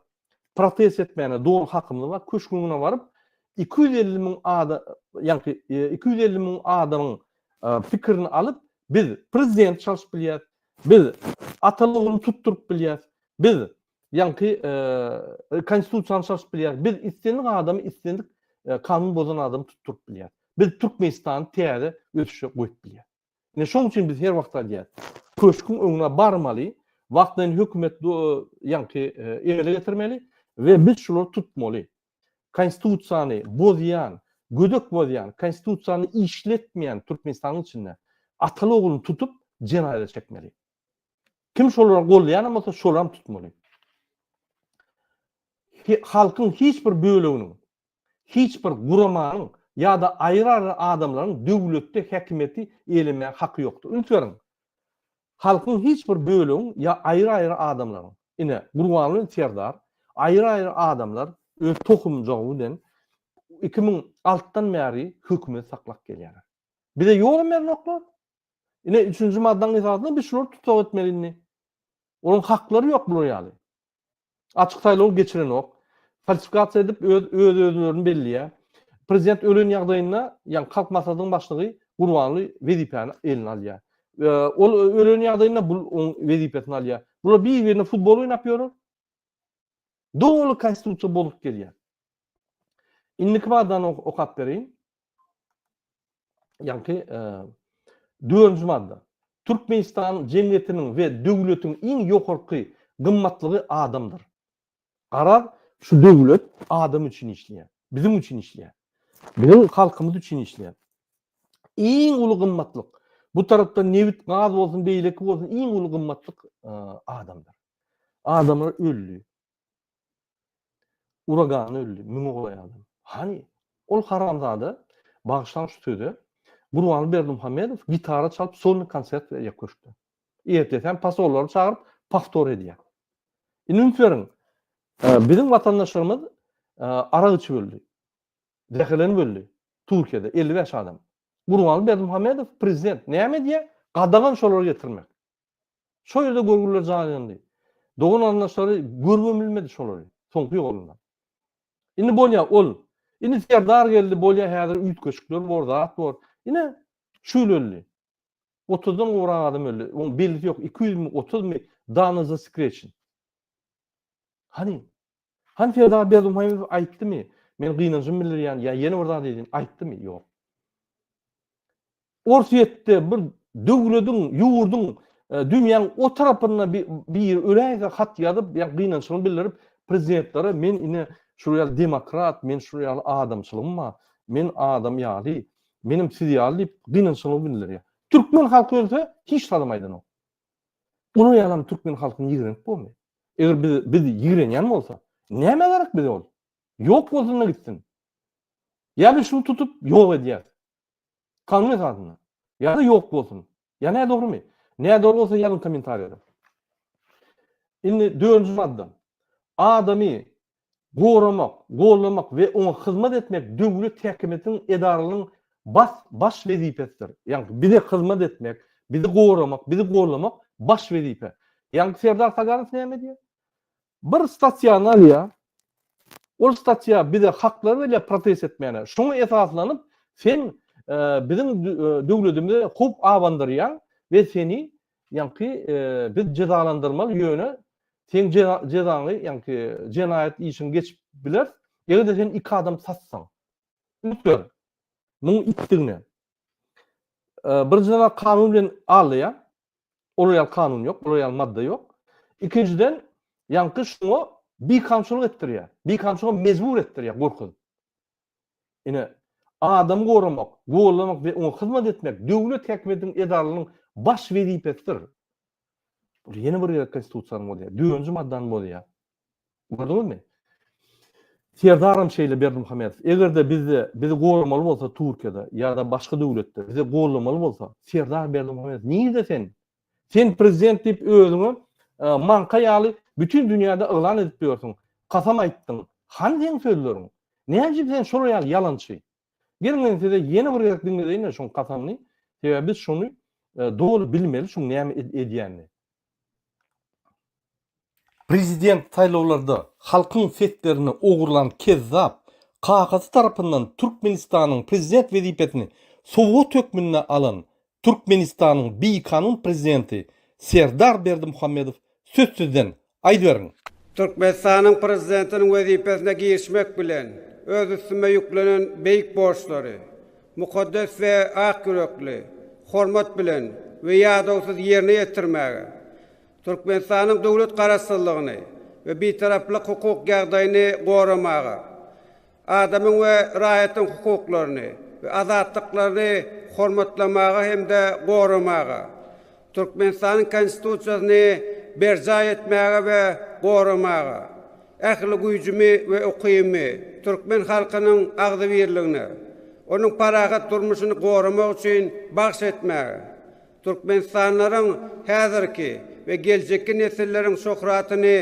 A: protest etmäne doly hakymyz bar. Köşgüň öňüne baryp, 250 müň ada, ýaňky 250 müň adamyň pikirini alyp, biz prezident çalşyp bilýäs, biz ataly ogluny tutduryp bilýäs, biz ýaňky konstitusiýany çalşyp bilýäs, biz islendik adamy, islendik kanun bozan adamy tutduryp bilýäs. Biz Türkmenistany täze ösüşe goýup bilýäs. Ine şoň üçin biz her wagt aýdýas. Köşgüň öňüne barmaly, wagtlaýyn hökümet ýaňky emele getirmeli we biz şulary tutmaly. Konstitusiýany bozýan, gödek bozýan, konstitusiýany işletmeýän Türkmenistanyň içinde ataly ogluny tutup jenaýata çekmeli. Kim şolary goldaýanam bolsa şolaram tutmaly. Halkyň hiç bir böleginiň Hiç bir guramanyň ýa-da aýry-aýry adamlaryň döwletde häkimiýeti eýelemäge haky ýokdur. Üns beriň! Halkyň hiç bir bölegiň ýa aýry-aýry adamlaryň, ine, Gurbanguly Serdar, aýry-aýry adamlar öz tohumjagy bilen 2006-dan bäri hökümeti saklap gelýärler. Bize ýolam berenoklar. Ine, üçünji maddaň esasynda biz şulary tussag etmeli indi. Olaryň haklary ýok bular ýaly. Açyk saýlaw geçirenok. Falsifikasiýa edip öz öz özlerini belleýär. Prezident ölen ýagdaýynda, ýagny Halk Maslahatynyň başlygy Gurbanguly wezipäni eline alýar. Ol ölen ýagdaýynda bul oň wezipesini alýar. Bular bir-birine futbol oýnap ýörür. Doly konstitusiýa bozup gelýär. Indiki maddany okap bereýin. Ýaňky dördünji madda. Türkmenistan jemgyýetiniň we döwletiň iň ýokarky gymmatlygy adamdyr. Garaz, şu döwlet adam üçin işleýär. Biziň üçin işleýär. Biziň halkymyz üçin işleýär. Iň uly gymmatlyk. Bu tarapdan nebit, gaz bolsun, beýleki bolsun, iň uly gymmatlyk adamdyr. Adamlar öldi. Uragan öldi, müňe golaý adam. Hany, ol haramzada, bagyşlaň şu söze, Gurbanguly Berdimuhamedow gitara çalyp solny konsert berýär köşkde. Ertesi hem posollary çagyryp powtor edýär. Indi üns beriň, biziň watandaşlarymyz arak içip öldi. Zäherlenip öldi. Türkiýede 55 adam. Gurbanguly Berdimuhamedow prezident näme edýär? Gadagan şolary getirmek. Şo ýerde görgüliler jaýlandy. Dogan-garyndaşlary görübem bilmedi şolary, soňky ýolunda. Indi bolýa ol. Indi Serdar geldi, bolýa häzir üýtgeşikler bor, zat bor. Ine, şu ýyl öldi. Otuzdan gowrak adam öldi. Oň bellisi ýok, 200 mi, 30 mi, dany zasekreçen. Hany? Hany Serdar Berdimuhamedow aýtdymy? Men gynanjymy bildirýän ýa ýene bir zat edýän aýtdymy? Ýok. Orsýetde bir döwlediň, ýurduň, e, dünýäň o tarapynda biri öläýse hat ýazyp, ýa gynançyny bildirip prezidentlere men ine. şular ýaly demokrat, men şular ýaly adamçylygym bar, men adam ýaly, menem siz ýaly diýip gynançlygyny bildirýär. Türkmen halky ölse hiç zadam aýdanok. Olar ýalam türkmen halkyny ýigrenip bormy? Eger biz bizi ýigrenýän bolsa, nämä gerek bize ol? Ýok bolsun-da gitsin. Ýa biz şuny tutup ýok edýäs. Kanun esasynda. Ýa-da ýok bolsun. Ýa nädogrymy? Nädogry bolsa ýazyň kommentariýada. Indi dördünji madda. Adamy goramak, gollamak we oňa hyzmat etmek döwlet häkimiýetiniň edaralarynyň bas baş wezipesidir. Ýagny bize hyzmat etmek, bizi goramak, bizi gollamak baş wezipe. Ýagny Serdar Taganow näme diýýär? Bir statýany alýar. Ol statýa bize haklar berýär protest etmäne. Şoňa esaslanyp sen biziň döwletimize howp abandyrýaň we seni ýaňky biz jezalandyrmaly ýöne seň jezaňy ýaňky jenaýat işiňi geçip bileris eger-de sen iki adam satsaň. Üns ber. Muň itdigine. Birinjiden kanun bilen aldaýar. Olar ýaly kanun ýok, olar ýaly madda ýok. Ikinjiden, ýaňky şuňa bikanunçylyk etdirýär. Bikanunçylyga mejbur etdirýär, gorkuzyp. Ine, adamy goramak, gollamak we oňa hyzmat etmek döwlet häkimiýetiniň edaralarynyň baş wezipesidir. Bul ýene bir gezek konstitusiýany bozýar, dördünji maddany bozýar. Gördüňizmi? Serdaram şeýle Berdimuhamedow. Eger-de bizde bizi goramaly bolsa Türkiýede ýa-da başga döwletde bizi gollamaly bolsa Serdar Berdimuhamedow nirde sen? Sen prezident diýip özüňe maňka ýaly bütin dünýäde yglan edip ýörsüň. Kasam aýtdyň. Hany seň sözleriň? Näme üçin sen şolar ýaly ýalançy? Geliň men size ýene bir gezek diňledeýin şoň kasamyny. Sebäbi biz şony doly bilmeli şoň näme edýänini. Prezident saýlawlarda halkyň seslerini ogurlan kezzap kakasy tarapyndan Türkmenistanyň prezident wezipesini sowgat hökmünde alan Türkmenistanyň bikanun prezidenti Serdar Berdimuhamedow söz sizden, aýdyberiň!
B: Türkmenistanyň Prezidentiniň wezipesine girişmek bilen, öz üstüme ýüklenen beýik borçlary mukaddes we ak ýürekli, hormat bilen we ýadawsyz ýerine ýetirmäge, Türkmenistanyň döwlet Garaşsyzlygyny we Bitaraplyk hukuk ýagdaýyny goramaga, adamyň we raýatyň hukuklaryny we azatlyklaryny hormatlamaga hem-de goramaga, Türkmenistanyň Konstitusiýasyny berjaý etmäge we goramaga, ähli güýjümi we ukybymy türkmen halkynyň agzybirligine, onuň parahat durmuşyny goramak üçin bagyş etmäge, Türkmenistanlylaryň häzirki we geljekki nesilleriň şöhratyny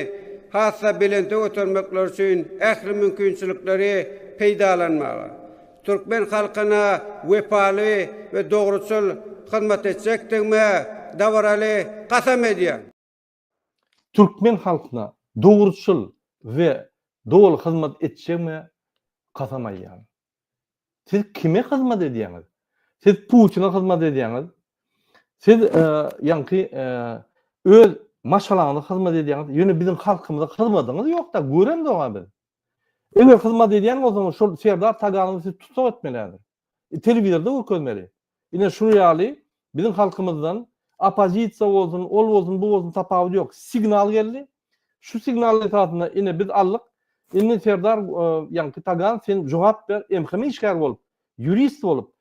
B: has-da belente götermekleri üçin ähli mümkinçilikleri peýdalanmaga, türkmen halkyna wepaly we dogruçyl hyzmat etjekdigime dabaraly kasam edýän.
A: Türkmen halkyna dogruçyl we doly hyzmat etjegime kasam aýdýaryn. Siz kime hyzmat edýäňiz? Siz Putine hyzmat edýäňiz. Siz ýaňky öz maşgalaňyza hyzmat edýäňiz. Ýöne biziň halkymyza hyzmatyňyz ýok-da, göremzok-a biz. Eger hyzmat edýän bolsaňyz, şol Serdar Taganowy siz tussag etmeli häzir. Telewizorda görkezmeli. Ine şu ýaly biziň halkymyzdan oppozisiýa bolsun, ol bolsun, bu bolsun tapawudy ýok. Signal geldi. Şu signal esasynda ine biz aldyk. Indi Serdar ýaňky Tagan sen jogap ber, MHM işgäri bolup, ýurist bolup,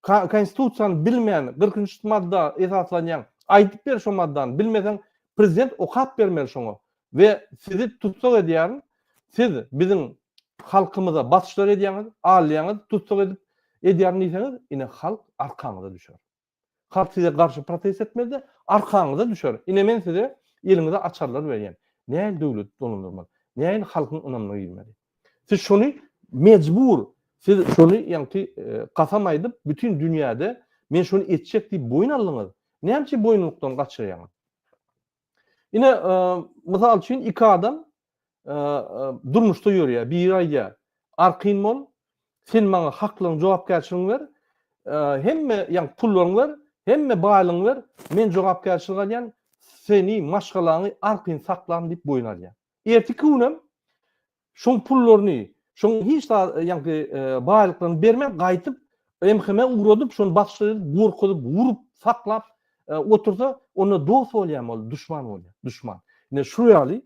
A: konstitusiýany bilmän 43 madda esaslanýaň. Aýdyp ber şo maddany. Bilmeseň prezident okap bermeli şoňa. We sizi tussag edýärin. Siz biziň halkymyza basyşlar edýäňiz, alýaňyz, tussag edip edýärin diýseňiz, ine halk arkaňyza düşer. Halk size garşy protest etmez-de, arkaňyza düşer. Ine men size eliňize açarlar berýän. Nähili döwleti dolandyrmaly? Nähili halkyň ynamyna girmeli? Siz şony mejbur, siz şony ýaňky kasam aýdyp, bütin dünýäde men şony etjek diýip boýun aldyňyz. Näme üçin boýunlykdan gaçyrýaňyz? Ine, mysal üçin iki adam durmuşda ýörýär. Biri aýdýar, Arkaýyn bol, sen maňa haklygyň, jogapkärçiligiňi ber, hemme, ýagny pullaryňy ber, hemme baýlygyňy ber, men jogapkärçilik alýan, seni, maşgalaňy arkaýyn saklaryn diýip boýun alýar. Erteki günem Şoň pullaryny, şoň hiç zat, ýaňky baýlyklaryny bermän gaýtyp MHM ugradyp, şony basyşlar edip, gorkuzyp, urup, saklap otursa, onda dost bolýarmy ol, duşman bolýar, duşman. Ine şu ýaly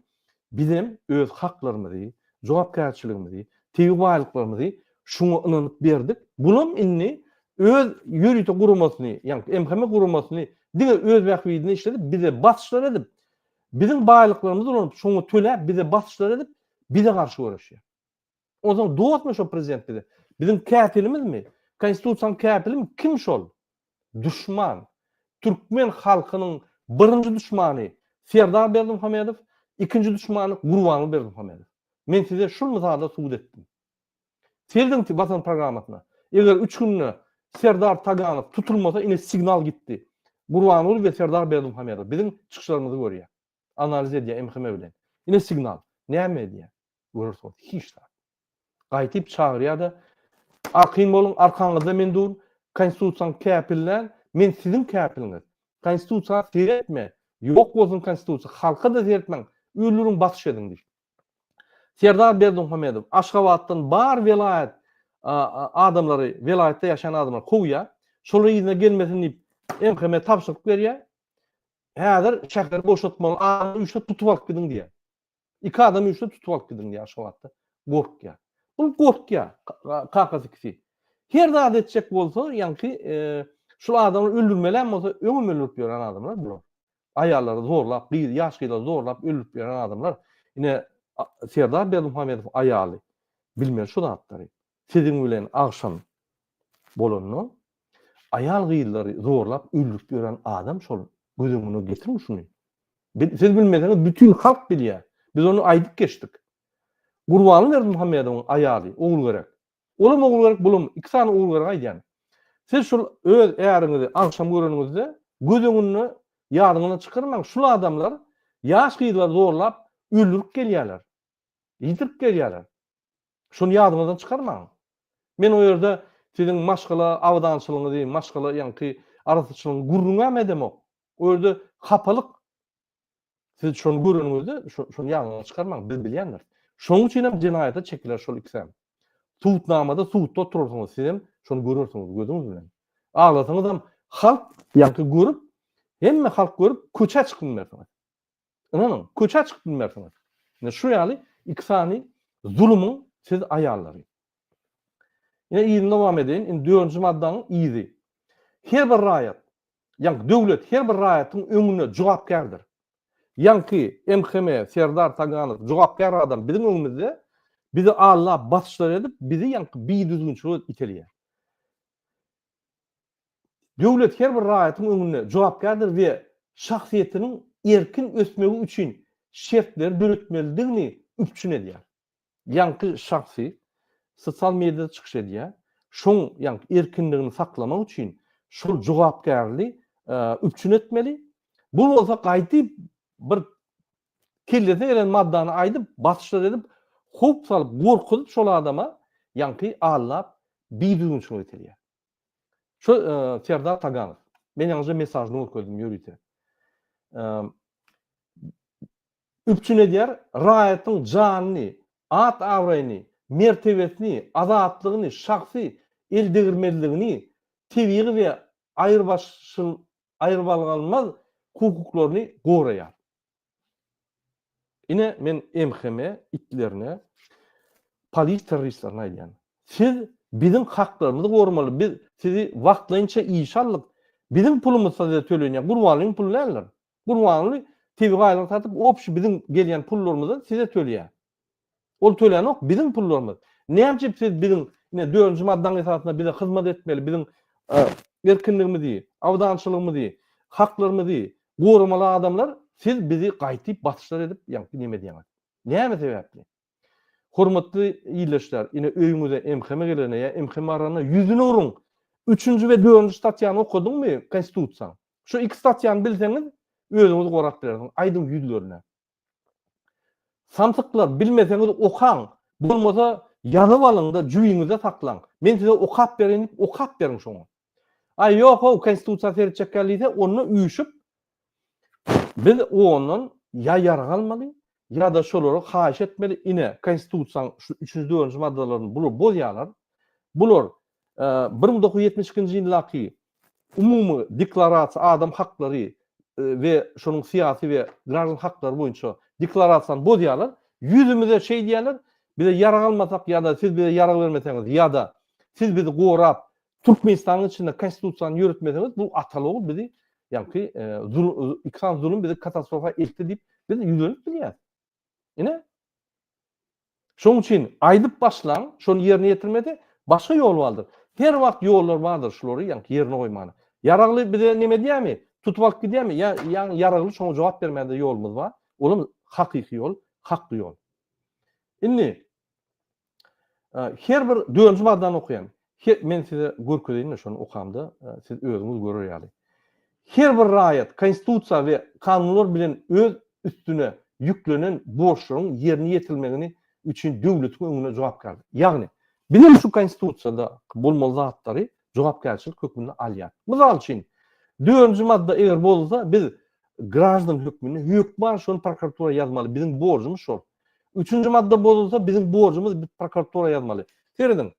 A: bizem öz haklarymyzy, jogapkärçiligimizi, tebigy baýlyklarymyzy şuňa ynanyp berdik. Bulam indi öz ýörite guramasyny, ýagny MHM guramasyny diňe öz bähbidine işledip, bize basyşlar edip, biziň baýlyklarymyzy ulanyp, şoňa töläp, bize basyşlar edip, bize garşy göreşýär. Onsoň dostmy şo prezident bize? Biziň käpilimizmi? Konstitusiýanyň käpilimi? Kim şol? Duşman. Türkmen halkynyň birinji duşmany Serdar Berdimuhamedow, ikinji duşmany Gurbanguly Berdimuhamedow. Men size şul mysalda subut etdim. Serediň Watan programmasyna. Eger üç günde Serdar Taganow tutulmasa ine signal gitdi. Gurbanguly we Serdar Berdimuhamedow biziň çykyşlarymyzy görýär. Analiz edýär MHM bilen. Ine signal. Näme edýär? Görersiňiz hiç zat. Gaýtyp çagyrýar-da, Arkaýyn boluň, arkaňyzda men durun, Konstitusiýaň käpili däl, men siziň käpiliňiz. Konstitusiýa seretme, ýok bolsun Konstitusiýa, halka-da seretmäň, öldüriň, basyş ediň diýip. Serdar Berdimuhamedow Aşgabatdan bar welaýat adamlary, welaýatda ýaşaýan adamlary kowýar. Şolar yzyna gelmesin diýip, MHM tabşyryk berýär. Häzir şäheri boşatmaly, adam üýşse tutup alyp gidiň diýýär. Iki adam üýşse tutup alyp gidiň diýýär Aşgabatda. Gorkýar. Bul gorkýar kakasy ikisi. Her zat etjek bolsa, ýaňky şul adamlar öldürmelem bolsa, öňem öldürip ýören adamlar bular. Aýallary zorlap, gyz, ýaş gyzlary zorlap öldürip ýören adamlar. Ine Serdar Berdimuhamedow aýaly bilmeli şu zatlary. Siziň bilen agşam bolanda aýal gyzlary zorlap öldürip ýören adam şol göz öňüne getiriň şuny. Siz bilmeseňiz bütin halk bilýär. Biz ony aýdyp geçdik. Gurbanly Berdimuhamedowyň aýaly Ogulgerek. Olam Ogulgerek bulam iki sany Ogulgerek aýdýan. Siz şul öz äriňizi agşam göreniňizde göz öňünde ýadyňyzdan çykarmaň şul adamlar ýaş gyzlary zorlap öldürip gelýärler. Ýitirip gelýärler. Şuny ýadyňyzdan çykarmaň. Men o ýerde siziň maşgala abadançylygyňyzy, maşgala ýaňky arassaçylygyňyzy gürrüňem edemok. O ýerde hapalyk. Siz şony göreniňizde şony ýadyňyzdan çykarmaň, biz bilýändiris. Şonuň üçin hem jenaýata çekiler şol ikisem. Subutnamada sudda oturarsyňyz, sizem şony görersiňiz gözüňiz bilen. Aglasaňyzam halk ýaňky görüp, hemme halk görüp köçä çykyp bilmersiňiz. Ynanyň, köçä çykyp bilmersiňiz. Ine şu ýaly iki sany zulumyň siz aýallary. Ine yzyny dowam edeýin. Indi dördünji maddanyň yzy. Her bir raýat, ýaňky döwlet her bir raýatyň öňünde jogapkärdir. Ýaňky MHM, Serdar Taganow jogapkär adam biziň öňümizde bizi allap basyşlar edip, bizi ýaňky bidüzgünçilige itelýär. Döwlet her bir raýatyň öňünde jogapkärdir we şahsyýetiniň erkin ösmegi üçin şertleri döretmelidigini üpjün edýär. Ýaňky şahsy sosial mediada çykyş edýär. Şoň ýaňky erkinligini saklamak üçin şol jogapkärli üpjün etmeli. Bu bolsa gaýdyp bir kellesine gelen maddany aýdyp, basyşlar edip, howp salyp, gorkuzyp şol adama ýaňky allap bidüzgünçilige itelýär. Şu Serdar Taganow. Men ýaňyja mesažyny görkezdim ýörite. Üpjün edýär, raýatyň janyny, at-abraýyny, mertebesini, azatlygyny, şahsy eldegirmezligini, tebigy we aýrybalganmaz hukuklaryny goraýar. Ine men MHM itlerine, polis terroristlerine aýdýan. Siz biziň haklarymyzy goramaly, biz sizi wagtlaýynça işe aldyk. Biziň pulumyz size tölenýär, Gurbanlyň puly däldir. Gurbanly tebigy aýlyk satyp, obşi biziň gelýän pullarymyzy size töleýär. Ol tölänok, biziň pullarymyz. Näme üçin siz biziň ine dördünji maddaň esasynda bize hyzmat etmeli, biziň erkinligimizi, abadançylygymyzy, haklarymyzy goramaly adamlar, siz bizi gaýtyp basyşlar edip ýaňky neme edýäňiz? Näme sebäpli? Hormatly ildeşler, ine öýüňize MHM gelende ýa MHM baranda ýüzüne uruň. Üçünji we dördünji statýany okadyňmy Konstitusiýaň? Şu iki statýany bilseňiz, özüňizi gorap bilersiňiz. Aýdyň ýüzlerine. Samsyklar bilmeseňiz okaň, bolmasa ýazyp alyňda jübiňizde saklaň. Men size okap bereýin diýip okap beriň şoňa. Aý ýok how konstitusiýa seretjekkä diýse onda üýşüp biz ondan ýa ýarag almaly ýa-da şolara haýyş etmeli ine konstitusiýaň şu üçünji dördünji maddalaryny bular bozýarlar. Bular 1972-nji ýyldaky Umumy deklarasiýa adam haklary we şonuň syýasy we graždan haklary boýunça deklarasiýany bozýarlar. Ýüzümize şeý diýýärler. Bize ýarag almasak ýa-da siz bize ýarag bermeseňiz ýa-da siz bizi gorap Türkmenistanyň içinde konstitusiýany ýöretmeseňiz bu ataly ogul bizi ýaňky iki sany zulum bizi katastrofa eltdi diýip biz ýüzlenip bilýäris. Ine. Şonuň üçin aýdyp başlaň, şony ýerine ýetirmese başga ýol bardyr. Her wagt ýollar bardyr şulary ýaňky ýerine goýmana. Ýaragly bize neme edýärmi? Tutup alyp gidýärmi? Ýa ýaragly şoňa jogap bermäne-de ýolumyz bar. Olam hakyky ýol, hakly ýol. Indi her bir dördünji maddany okaýan. Her, men size görkezeýin-de şony okamda, siz özüňiz görer ýaly. Her bir raýat Konstitusiýa we kanunlar bilen öz üstüne ýüklenen borçlaryň ýerine ýetirilmegini üçin döwletiň öňünde jogapkärdir. Ýagny, biz hem şu Konstitusiýada bolmaly zatlary jogapkärçilik hökmünde alýar. Mysal üçin, dördünji madda eger bozulsa, biz graždan hökmünde hökman şony prokuratura ýazmaly, biziň borjumyz şol. Üçünji madda bozulsa, biziň borjumyz biz prokuratura ýazmaly. Serediň,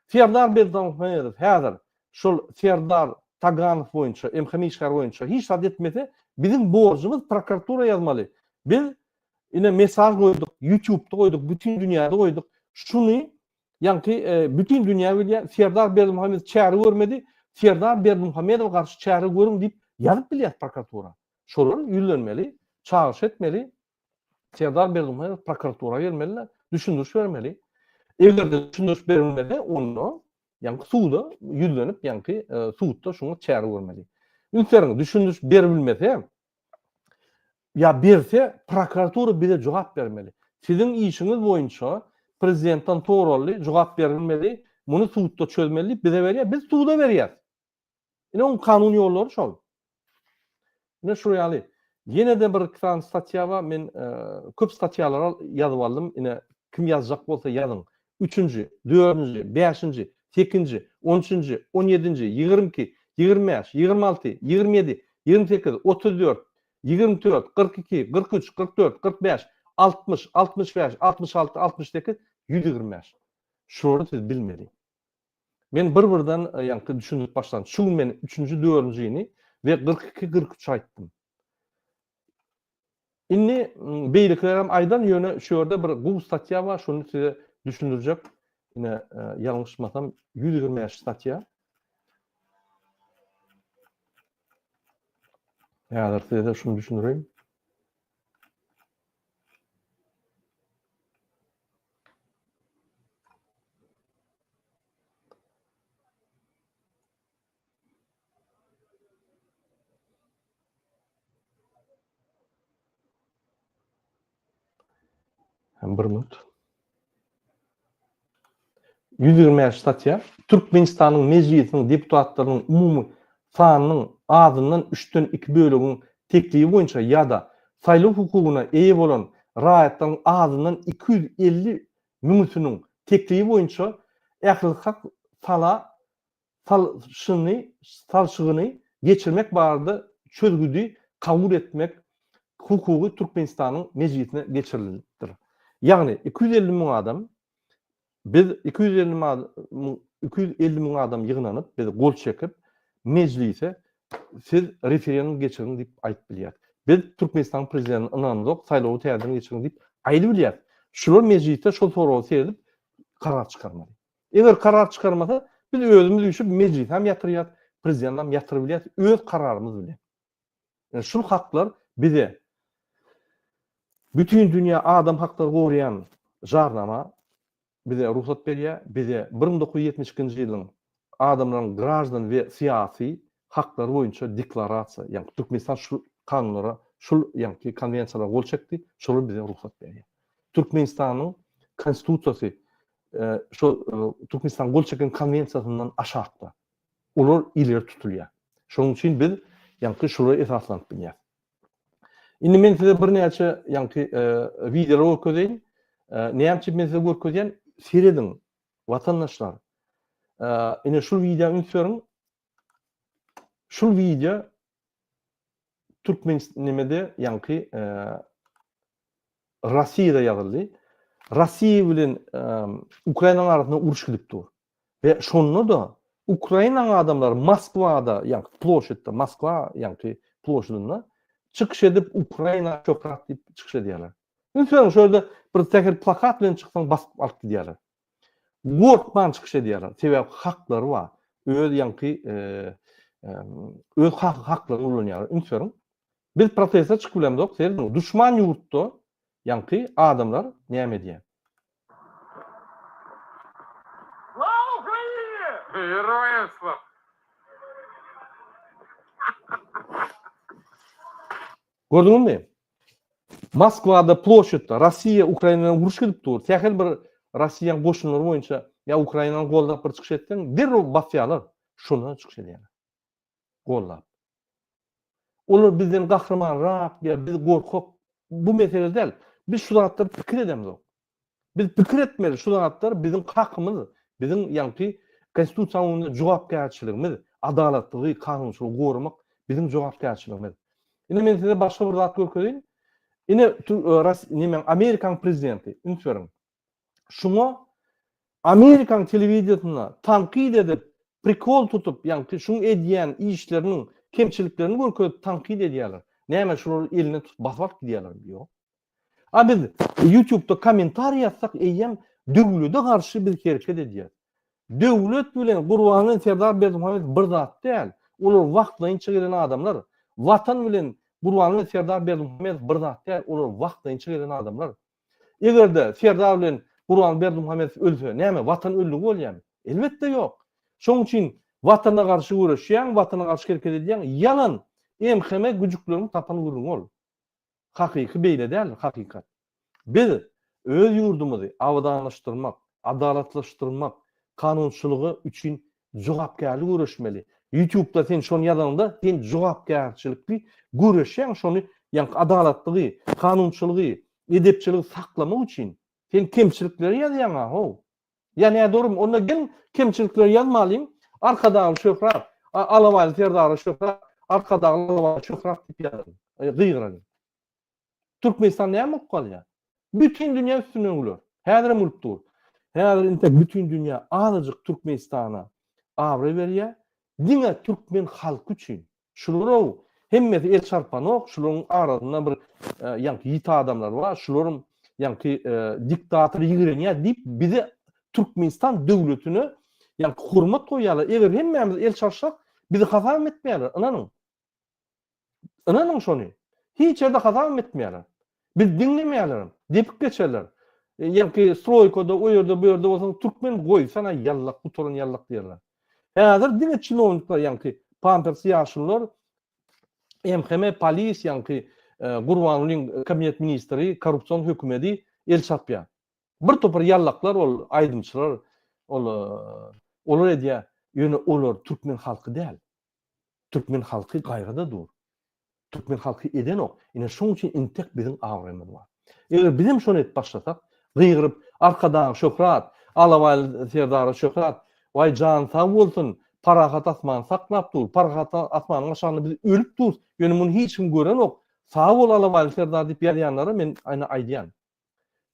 A: Serdar Berdimuhamedow häzir şol Serdar Taganow boýunça, MHM işgäri boýunça hiç zat etmese, biziň borjumyz prokuratura ýazmaly. Biz ine mesaj goýduk, YouTube-da goýduk, bütin dünýäde goýduk. Şuny ýaňky bütin dünýä bilýär, Serdar Berdimuhamedow çäre görmedi, Serdar Berdimuhamedowa garşy çäre görüň diýip ýazyp bilýär prokuratura. Şolar ýüzlenmeli, çagyryş etmeli. Serdar Berdimuhamedow prokuratura gelmeli, düşündiriş bermeli. Eger-de düşündiriş berilmese, onda ýaňky suda ýüzlenip, ýaňky sudda şuňa çäre görmeli. Üns beriň, düşündiriş beribilmese, ýa berse, prokuratura bize jogap bermeli. Siziň işiňiz boýunça prezidentden soraldy, jogap berilmedi, muny sudda çözmeli diýip bize berýär, biz suda berýäris. Ine oň kanun ýollary şol. Ine şul ýaly. Ýene-de bir iki sany statýa bar. Men köp statýalary ýazyp aldym. Ine kim ýazjak bolsa ýazyň. Üçünji, dördünji, bäşinji, sekinji, on üçünji, on ýedinji, 22, 25, 26, 27, 28, 34, 24, 42, 43, 44, 45, 60, 65, 66, 68, 125. Şulary siz bilmeli. Men bir-birden ýaňky düşündirip başladym. Şu gün men üçünji, dördünjini we 42, 43 aýtdym. Indi beýlekilerem aýdan, ýöne şu ýerde bir gowy statýa bar, şony size düşündirjek. Ine, ýalňyşmasam 125 statýa. Häzir size şuny düşündireýin. Hem bir minut. 125 statýa Türkmenistanyň Mejlisiniň deputatlarynyň umumy sanynyň azyndan üçden iki böleginiň teklibi boýunça ýa-da saýlaw hukugyna eýe bolan raýatlaryň azyndan 250 müňüsiniň teklibi boýunça ählihalk sala salşyny salşygyny geçirmek barada çözgüdi kabul etmek hukugy Türkmenistanyň Mejlisine geçirilipdir. Ýagny 250 müň adam biz 250 müň 250 müň adam ýygnanyp, biz gol çekip Mejlise siz referendum geçiriň diýip aýdyp bilýäris. Biz Türkmenistanyň prezidentine ynanamzok, saýlawy täzeden geçiriň diýip aýdyp bilýäris. Şular Mejlisde şol soragy seredip karar çykarmaly. Eger karar çykarmasa, biz özümiz üýşüp mejlisem ýatyrýas, prezidentam ýatyryp bilýäs öz kararymyz bilen. Yani şul haklar bize bütin dünýä adam haklary goraýan jarnama bize rugsat berýär, bize 1972-nji ýylyň adamlaryň graždan we syýasy haklary boýunça deklarasiýa, ýagny Türkmenistan şu kanunlara, şul ýagny konwensiýalara gol çekdi, şolar bize rugsat berýär. Türkmenistanyň konstitusiýasy şo Türkmenistan gol çeken konwensiýasyndan aşakda. Olar ileri tutulýar. Şonuň üçin biz ýaňky şulara esaslanyp bilýäris. Indi men size birnäçe ýaňky wideolar görkezeýin. Näme üçin men size görkezýän? Serediň, watandaşlar. Ine şul wideo üns beriň. Şul wideo Türkmen nemede ýaňky Russiýada ýazyldy. Russiýa bilen Ukrainanyň arasynda uruş gidip dur. We şonda-da Ukrainanyň adamlary Moskwada, ýaňky ploşadda, Moskwa ýaňky ploşadynda çykyş edip Ukraina şöhrat diýip çykyş edýärler. Üns beriň, şu ýerde bir sähel plakat bilen çyksaň basyp alyp gidýärler. Gorkman çykyş edýärler. Sebäbi haklary bar. Öz ýaňky öz haklaryny ulanýarlar. Üns beriň. Biz proteste çykyp bilemzok. Serediň, duşman ýurtda ýaňky adamlar näme edýär?
C: Slava Ukraini! Heroýam slava!
A: Gördüňizmi? Moskwada ploşadda Rossiýa Ukraina bilen uruş gidip dur. Sähel bir Rossiýanyň goşunlary boýunça ýa Ukrainany goldap bir çykyş etseň, derrew basýarlar. Şondan çykyş edýärler. Goldap. Olar bizden gahrymanrak ýa biz gorkak bu mesele däl. Biz şu zatlary pikir edemzok. Biz pikir etmeli şu zatlar biziň hakymyz, biziň ýaňky konstitusiýanyň öňünde jogapkärçiligimiz, adalatlygy, kanunçylygy goramak biziň jogapkärçiligimiz. Ine men size başga bir zat görkezeýin. Ine neme Amerikanyň prezidenti, üns beriň. Şuňa Amerikanyň telewideniýesinde tankyt edip, prikol tutup, ýaňky şuň edýän işleriniň kemçiliklerini görkezip tankyt edýärler. Näme şulary eline tutup basyp alyp gidýärlermi? Ýok. A biz YouTube'da kommentariý ýazsak eýýäm döwlede garşy biz hereket edýäs. Döwlet bilen Gurbanguly Serdar Berdimuhamedow bir zat däl. Olar wagtlaýynça gelen adamlar. Watan bilen Gurbanguly Serdar Berdimuhamedow bir zat däl. Olar wagtlaýynça gelen adamlar. Eger-de Serdar bilen Gurbanguly Berdimuhamedow ölse, näme Watan öldügi bolýamy? Elbetde ýok. Şonuň üçin Watana garşy göreşýäň, Watana garşy hereket edýäň, ýalan MHM güjükleriň tapan gürrüňi ol. Hakyky beýle däldir hakykat. Biz öz ýurdumyzy abadanlaşdyrmak, adalatlaşdyrmak, kanunçylygy üçin jogapkärli göreşmeli. Ýutubda sen şony ýazanyňda sen jogapkärçilikli göreşýäň şony ýaňky adalatlygy, kanunçylygy, edepçiligi saklamak üçin. Sen kemçilikleri ýazýaňa how. Ýa nädogrymy? Onda geliň kemçilikleri ýazmalyň. Arkadagly şöhrat, Alabaýly Serdara şöhrat, Arkadagly Alabaý şöhrat diýip ýazalyň. Gygyralyň. Türkmenistan näme bolup galýar? Bütin dünýä üstünden güler. Häzirem gülüp dur. Häzir intek bütin dünýä azajyk Türkmenistana abraý berýär. Diňe türkmen halky üçin. Şularow hemmesi el çarpanok, şularyň arasynda bir ýaňky ýiti adamlar bar, şularam ýaňky diktatory ýigrenýär diýip bize Türkmenistan döwletine ýaňky hormat goýýarlar. Eger hemmämiz el çarpsak, bizi hasabam etmeýärler, ynanyň. Ynanyň şony. Hiç ýerde hasabam etmeýärler. Bizi diňlemeýärlerem. Depip geçerler. Ýaňky stroýkada o ýerde bu ýerde bolsaň türkmen goýsana ýallak gutaran ýallak diýerler. Häzir diňe çinownikler ýaňky pampersli ýaşulular MHM polis ýaňky Gurbangulyň kabinet ministri korrupsion hökümedi el çarpýar. Bir topar ýallaklar ol aýdymçylar ol olar edýär. Ýöne olar türkmen halky däl. Türkmen halky gaýgyda dur. Türkmen halky edenok. Ine şoň üçin intek biziň abraýymyz bar. Eger bizem şony edip başlasak, gygyryp Arkadaga şöhrat, Alabaý Serdara şöhrat, waý jany sag bolsun, parahat asmany saklap dur, parahat asmanyň aşagynda biz ölüp durus, ýöne muny hiç kim görenok, sag bol Alabaý Serdar diýip ýazýanlara men ine aýdýan.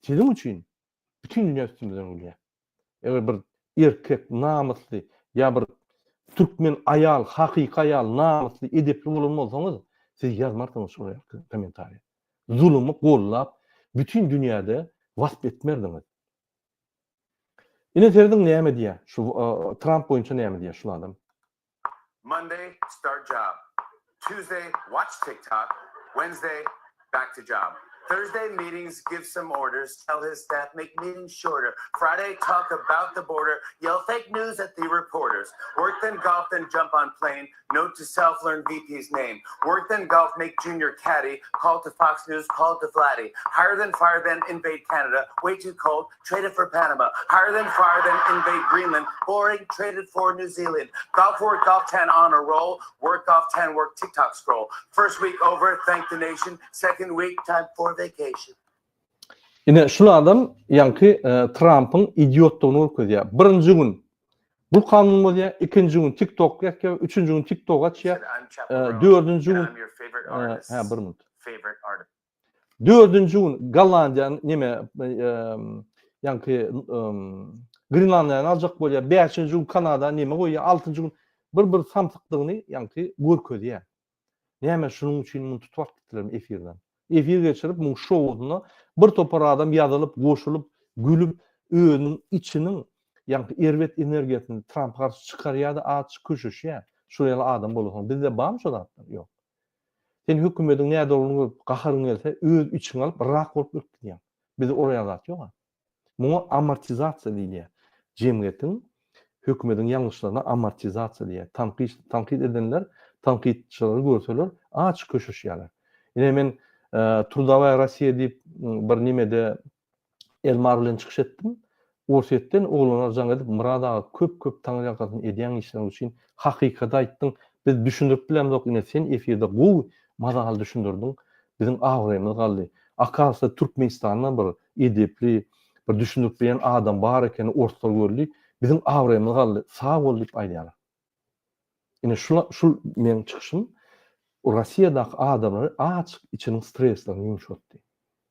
A: Siziň üçin bütin dünýä üstümizden gülýär. Eger bir erkek namysly ýa bir türkmen aýal hakyky aýal namysly edepli bolan bolsaňyz siz ýazmarsyňyz şol ýaly kommentariýa. Zulumy gollap bütin dünýäde wasp etmerdiňiz. Ine serediň näme diýýär şu Tramp boýunça näme diýýär şul adam.
D: Monday start job, Tuesday watch TikTok, Wednesday back to job, Thursday meetings give some orders, tell his staff make meetings shorter, Friday talk about the border, yell fake news at the reporters, work then golf then jump on plane, note to self learn VP's name, work then golf make junior caddy, call to Fox News, call to Vladdy, hire then fire then invade Canada, way too cold, traded for Panama, higher than fire then invade Greenland, boring, traded for New Zealand, golf work, golf 10 on a roll, work off 10, work TikTok scroll. First week over, thank the nation, second week, time for vacation.
A: Ine şul adam ýaňky Trampyň idiotdygyny görkezýär. Birinji gün bu kanun bozýar, ikinji gün TikTok ýakýar, üçünji gün TikTok açýar, dördünji gün hä bir minut. Dördünji gün Gollandiýany neme ýaňky Grenlandiýany aljak bolýar. Bäşinji gün Kanada neme goýýar. Altynjy gün bir bir samsykdygyny ýaňky görkezýär. Näme şunuň üçin muny tutup alyp gitdilermi efirden? Efir geçirip muň şowusyna bir topar adam ýazylyp, goşulyp, gülüp, özüniň içiniň ýaňky erbet energiýasyny Trampa garşy çykarýar-da azajyk köşeşýär. Şol ýaly adam bolasoň. Bizde barmy şo zatlar? Ýok. Sen hökümediň nädogryny görüp gaharyň gelse öz içiňe alyp rak bolup ölüp gidýäň. Bizde ol ýaly zat ýok-a. Muňa amortizasiýa diýilýär. Jemgyýetiň, hökümediň ýalňyşlaryna amortizasiýa diýýär. Tankyş, tankyt edenler tankytçylary görseler azajyk köşeşýärler. Ine men Trudowaýa Rossiýa diýip bir nemede Elmar bilen çykyş etdim. Orsýetden oglanlar jaň edip Myrat aga köp köp taňryýalkasyn edýäň işleriň üçin hakykaty aýtdyň biz düşündirip bilemzok ine sen efirde gowy mazaly düşündirdiň biziň abraýymyz galdy akazsa Türkmenistanda bir edepli bir düşündirip bilýän adam bar ekeni orslar gördi biziň abraýymyz galdy sag bol diýip aýdýarlar. Ine şul şul meň çykyşym Rossiýadaky adamlary açyk içiniň streslerini ýumşatdy.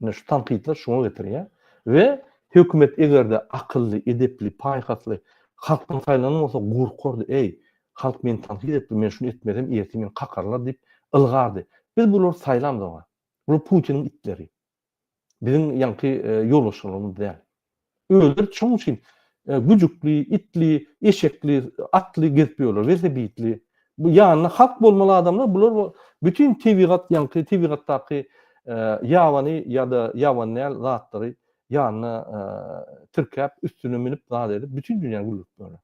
A: Ine şu tankytlar şuňa getirýär we hökümet egerde akylly, edepli, paýhasly, halkdan saýlanan bolsa gorkardy, eý, halk meni tankyt etdi, men şuny etmesem ertir meni kakarlar diýip ylgardy. Biz bulary saýlamzok-a. Bular Putiniň itleri. Biziň ýaňky ýolbaşçylarymyz däl. Özleri şonuň üçin güjükli, itli, eşekli, atly gezip ýörler, welosipedli. Bu ýanynda halk bolmaly adamlar bular bütin tebigat ýaňky tebigatdaky ýabany ýa-da ýabany däl zatlary ýanyna tirkäp, üstüne münüp zat edip bütin dünýäni güldürip ýörler.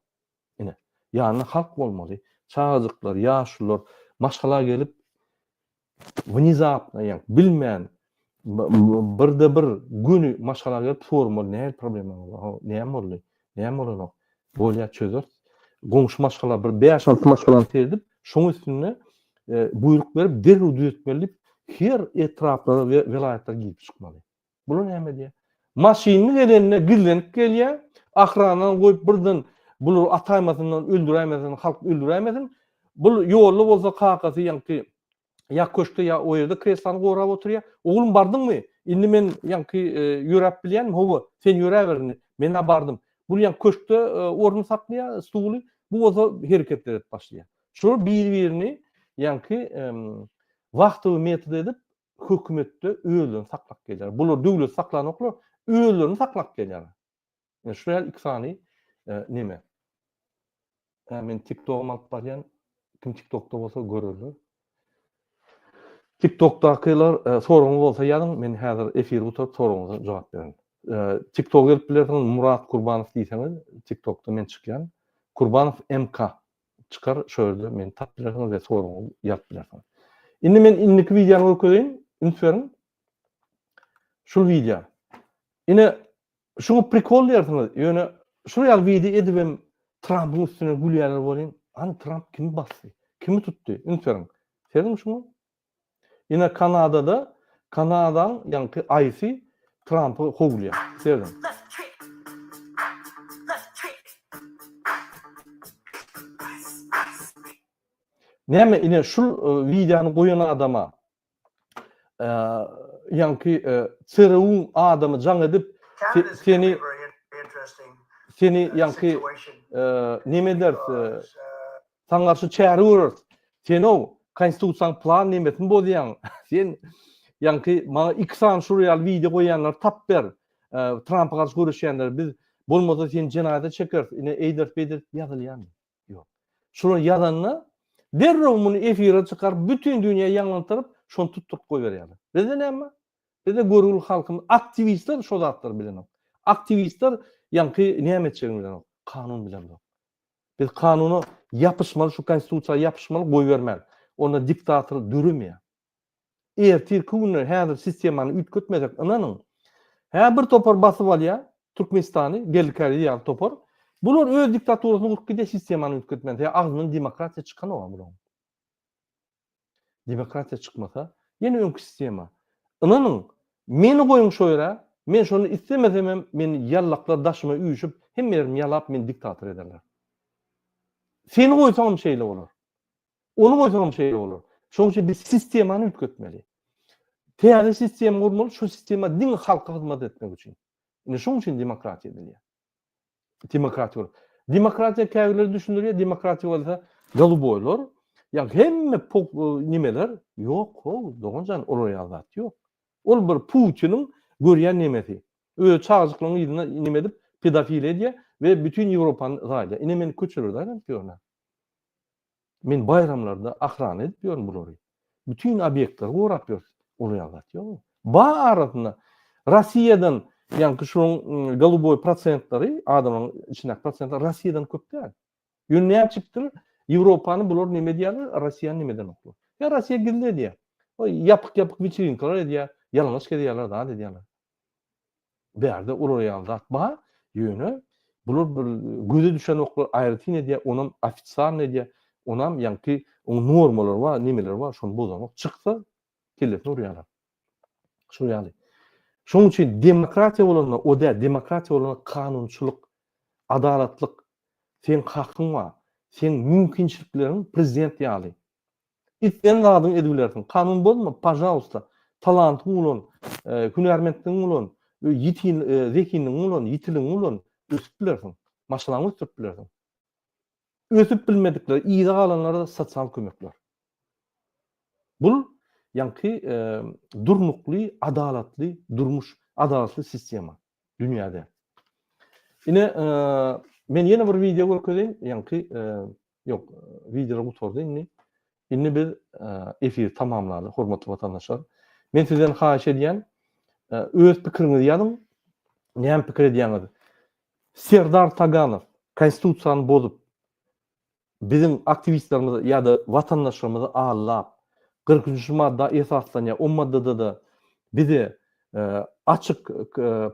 A: Ine, ýanynda halk bolmaly. Çagajyklar, ýaşulular maşgala gelip Wnezapno ýa bilmän birde bir göni maşgala gelip sormaly nähili problemaňyz bar how näme boldy näme bolanok bolýa çözeris goňşy maşgala bir bäş-alty maşgalany seredip şoň üstünde buýruk berip derrew düzetmeli diýip her etraplara we welaýatlara girip çykmaly. Bular näme edýär? Maşynly gelende gizlenip gelýär, ahranany goýup birden bular ataýmasyndan öldüräýmesin, halk öldüräýmesin. Bul ýolda bolsa kakasy ýaňky ýa köşkde ýa o ýerde kreslany gorap oturýar. Oglum bardyňmy? Indi men ýaňky ýöräp bilýänmi? Hawa, sen ýöräber indi. Men-ä bardym. Bul ýaňky köşkde orun saklaýar, stuly. Bu bolsa hereketler edip başlaýar. Şular bir-birini ýaňky wahtowy metod edip hökümetde özlerini saklap gelýär. Bular döwleti saklanoklar, özlerini saklap gelýärler. Ýa şu ýaly iki sany neme. Hä men TikTogym alyp barýan. Kim TikTokda bolsa görerler. TikTokdakylar soragyňyz bolsa ýazyň, men häzir efiri gutaryp soragyňyza jogap bererin. TikToga gelip bilersiňiz, Murat Kurbanow diýseňiz, TikTokda men çykýan. Kurbanow MK. Çykar şo ýerde meni tapyp bilersiňiz we soragyňyzy ýazyp bilersiňiz. Indi men indiki wideony görkezeýin. Üns beriň. Şul wideo. Ine şuňa prikol diýersiňiz. Ýöne şul ýaly wideo edibem Trampyň üstüne gülýärler welin, hany Tramp kimi basdy? Kimi tutdy? Üns beriň. Serediň şuňa. Ine Kanadada Kanadaň ýaňky aýsy Trampy howlaýar. Serediň. Näme ine şul wideony goýan adama ýaňky CRU-ň adamy jaň edip seni seni ýaňky neme ederis Saňa garşy çäre göreris. Sen-ow, konstitusiýaň plan nemesini bozýaň. Sen ýaňky maňa iki sany şular ýaly wideo goýýanlary tap ber. Trampa garşy göreşýänleri biz bolmasa seni jenaýata çekeris. Ine eýderis beýderis ýazylýarmy? Ýok. Şular ýazanda derrew muny efire çykaryp bütin dünýä ýaňlandyryp şony tutduryp goýberýärler. Bizde näme? Bizde görgüli halkymyz aktiwistler şo zatlary bilenok. Aktiwistler ýaňky näme etjegini bilenok. Kanun bilenok. Biz kanuna ýapyşmaly şu konstitusiýa ýapyşmaly goýbermän. Onda diktator döremeýär. Ertirki günde häzir sistemany üýtgetmesek ynanyň. Hä bir topar basyp alýar Türkmenistany Geldi Käriz ýaly topar. Bular öz diktaturasyny gurup gidýär sistemany üýtgetmän. Sebäbi agzyndan demokratiýa çykanok bularyň. Demokratiýa çykmasa, ýene öňki sistema. Ynanyň, meni goýuň şo ýere, men şony islemesemem meni ýallaklar daşyma üýşüp, hemme ýerimi ýalap meni diktator ederler. Seni goýsaňam şeýle bolar. Ony goýsaňam şeýle bolar. Şonuň üçin biz sistemany üýtgetmeli. Täze sistema gurmaly, şo sistema diňe halka hyzmat etmek üçin. Ine şonuň üçin demokratiýa edilýär. Demokratiýa bolup. Demokratiýa käbirleri düşündirýär, demokratiýa bolsa goluboýlar, ýa hemme nimeler ýok, how, doganjan, olar ýaly zat ýok. Ol bir Putiniň görýän nemesi. Özi çagajyklaryň yzynda neme edip pedofiliýa edýär we bütin Ýewropany zaýalaýar. Ine men köçelerde aýlanyp ýörün-ä. Men baýramlarda ahrana edip ýörün bulary. Bütin obýektleri gorap ýörüs. Olar ýaly zat ýok. Ba arasynda Rossiýadan ýaňky şuň goluboý prosentleri, adamlaryň içindäki prosentler Rossiýadan köp däl. Ýöne näme çykypdyr? Ýewropany bular neme edýärler, Rossiýany neme edenoklar. Ýa Rossiýa gizli edýär. Ýapyk-ýapyk weçerinkalar edýär, ýalaňaç gezýärler, zat edýärler. Bärde olar ýaly zat bar, ýöne bular bir göze düşenoklar, aýratyn edýär, onam ofitsialny edýär, onam ýaňky oň normalary bar, nemeleri bar, şony bozanok. Çyksa kellesine urýarlar. Şol ýaly. Şonuň üçin demokratiýa bolanda o däl, demokratiýa bolanda kanunçylyk, adalatlyk, seň hakyň bar, seň mümkinçilikleriň prezident ýaly. Islän zadyňy edibilersiň. Kanun bozma, pažalsta. Talantyňy ulan, hünärmentligiňi ulan, ýiti zehinligiňi ulan, ýitiligiňi ulan, ösüp bilersiň. Maşgalaňy ösdürip bilersiň. Ösüp bilmedikler, yza galanlara sosial kömekler. Bul ýaňky durnukly, adalatly durmuş, adalatly sistema dünýäde. Ine, men ýene bir wideo görkezeýin, ýaňky ýok, wideolar gutardy indi. Indi biz efiri tamamlaly, hormatly watandaşlar. Men sizden haýyş edýän, öz pikiriňizi ýazyň. Näme pikir edýäňiz? Serdar Taganow konstitusiýany bozup, biziň aktiwistlerimizi ýa-da watandaşlarymyzy aldap, 43-nji madda esaslanýar, o maddada-da bize açyk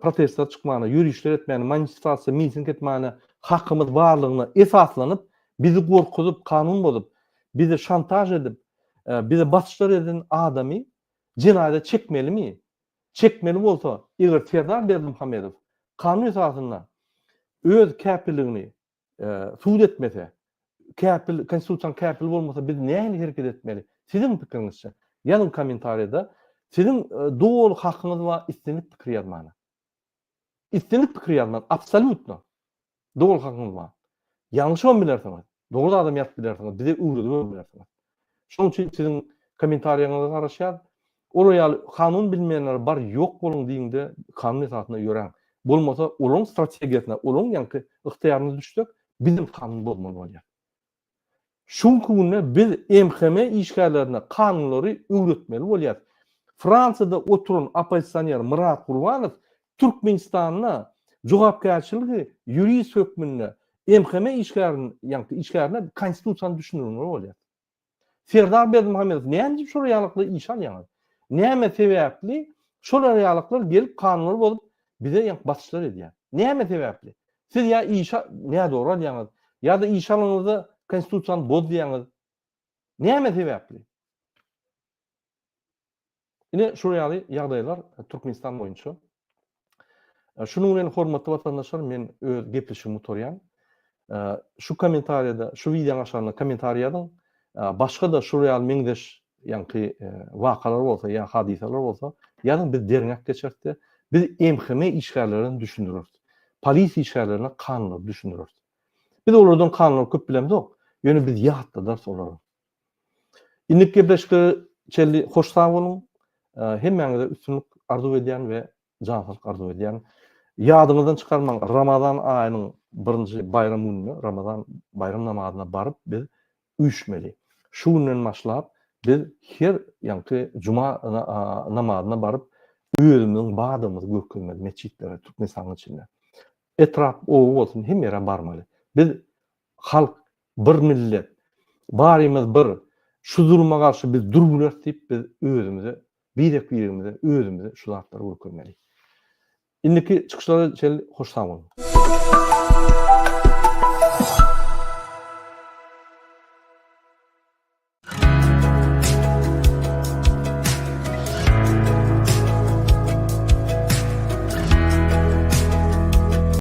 A: protestler çykmana, ýörişler etmäne, manifestasiýa, miting etmäne hakymyz barlygyna esaslanyp, bizi gorkuzyp, kanun bozup, bizi şantaž edip, bize basyşlar eden adamy jenaýata çekmelimi? Çekmeli bolsa, eger Serdar Berdimuhamedow kanun esasynda öz käpirligini subut etmese, käpil, konstitusiýanyň käpili bolmasa biz nähili hereket etmeli? Siziň pikiriňizçe? Ýazyň kommentariýada. Siziň doly hakyňyz bar islendik pikir ýazmana. Islendik pikir ýazman, absolýutno. Doly hakyňyz bar. Ýalňyşybam bilersiňiz. Dogry zadam ýazyp bilersiňiz, bize öwredibem bilersiňiz. Şonuň üçin siziň kommentariýaňyza garaşýas. Olar ýaly kanun bilmeýänlere bar ýok boluň diýiňde kanun esasynda ýöräň. Bolmasa olaryň strategiýasyna, olaryň ýaňky ygtyýaryna düşsek bizem kanun bozmaly bolýas. Şu günki günde biz MHM işgärlerine kanunlary öwretmeli bolýas. Fransiýada oturan oppozisioner Myrat Gurbanow Türkmenistanda jogapkärçiligi ýurist hökmünde MHM işgärini, ýaňky işgärine konstitusiýany düşündirmeli bolýar. Serdar Berdimuhamedow näme diýip şolar ýalykly işe alýaňyz? Näme sebäpli şolar ýalyklar gelip kanunlary bozup bize ýaňky basyşlar edýär? Näme sebäpli? Siz ýa işe nädogry alýaňyz, ýa-da işe alanyňyzda konstitusiýany boz diýýäňiz. Näme sebäpli? Ine şular ýaly ýagdaýlar Türkmenistan boýunça. Şunuň bilen hormatly watandaşlar men öz gepleşigimi gutarýan. Şu kommentariýada, şu wideonyň aşagynda kommentariý ýazyň. Başga-da şular ýaly meňzeş ýaňky wakalar bolsa ýa hadysalar bolsa ýazyň biz derňäp geçeris-de, biz MHM işgärlerine düşündireris. Polisiýa işgärlerine kanunlary düşündireris. Biz olardan kanunlary köp bilemzok, ýöne biz ýatladarys olara. Indiki gepleşiklere çenli hoş sag boluň. Hemmäňize üstünlik arzuw edýän we jan saglyk arzuw edýän. Ýadyňyzdan çykarmaň, Ramazan aýynyň birinji baýram gününe, Ramazan baýram namazyna baryp biz üýşmeli. Şu günden başlap biz her ýaňky juma namazyna baryp özümiziň bardygymyzy görkezmeli metjitlere Türkmenistanyň içinde. Etrap, oba bolsun hemme ýere barmaly. Biz Halk bir millet, barymyz bir, şu zuluma garşy biz dur bileris diýip biz özümize, birek-birimize, özümize şu zatlary görkezmeli. Indiki çykyşlara çenli hoş sag boluň.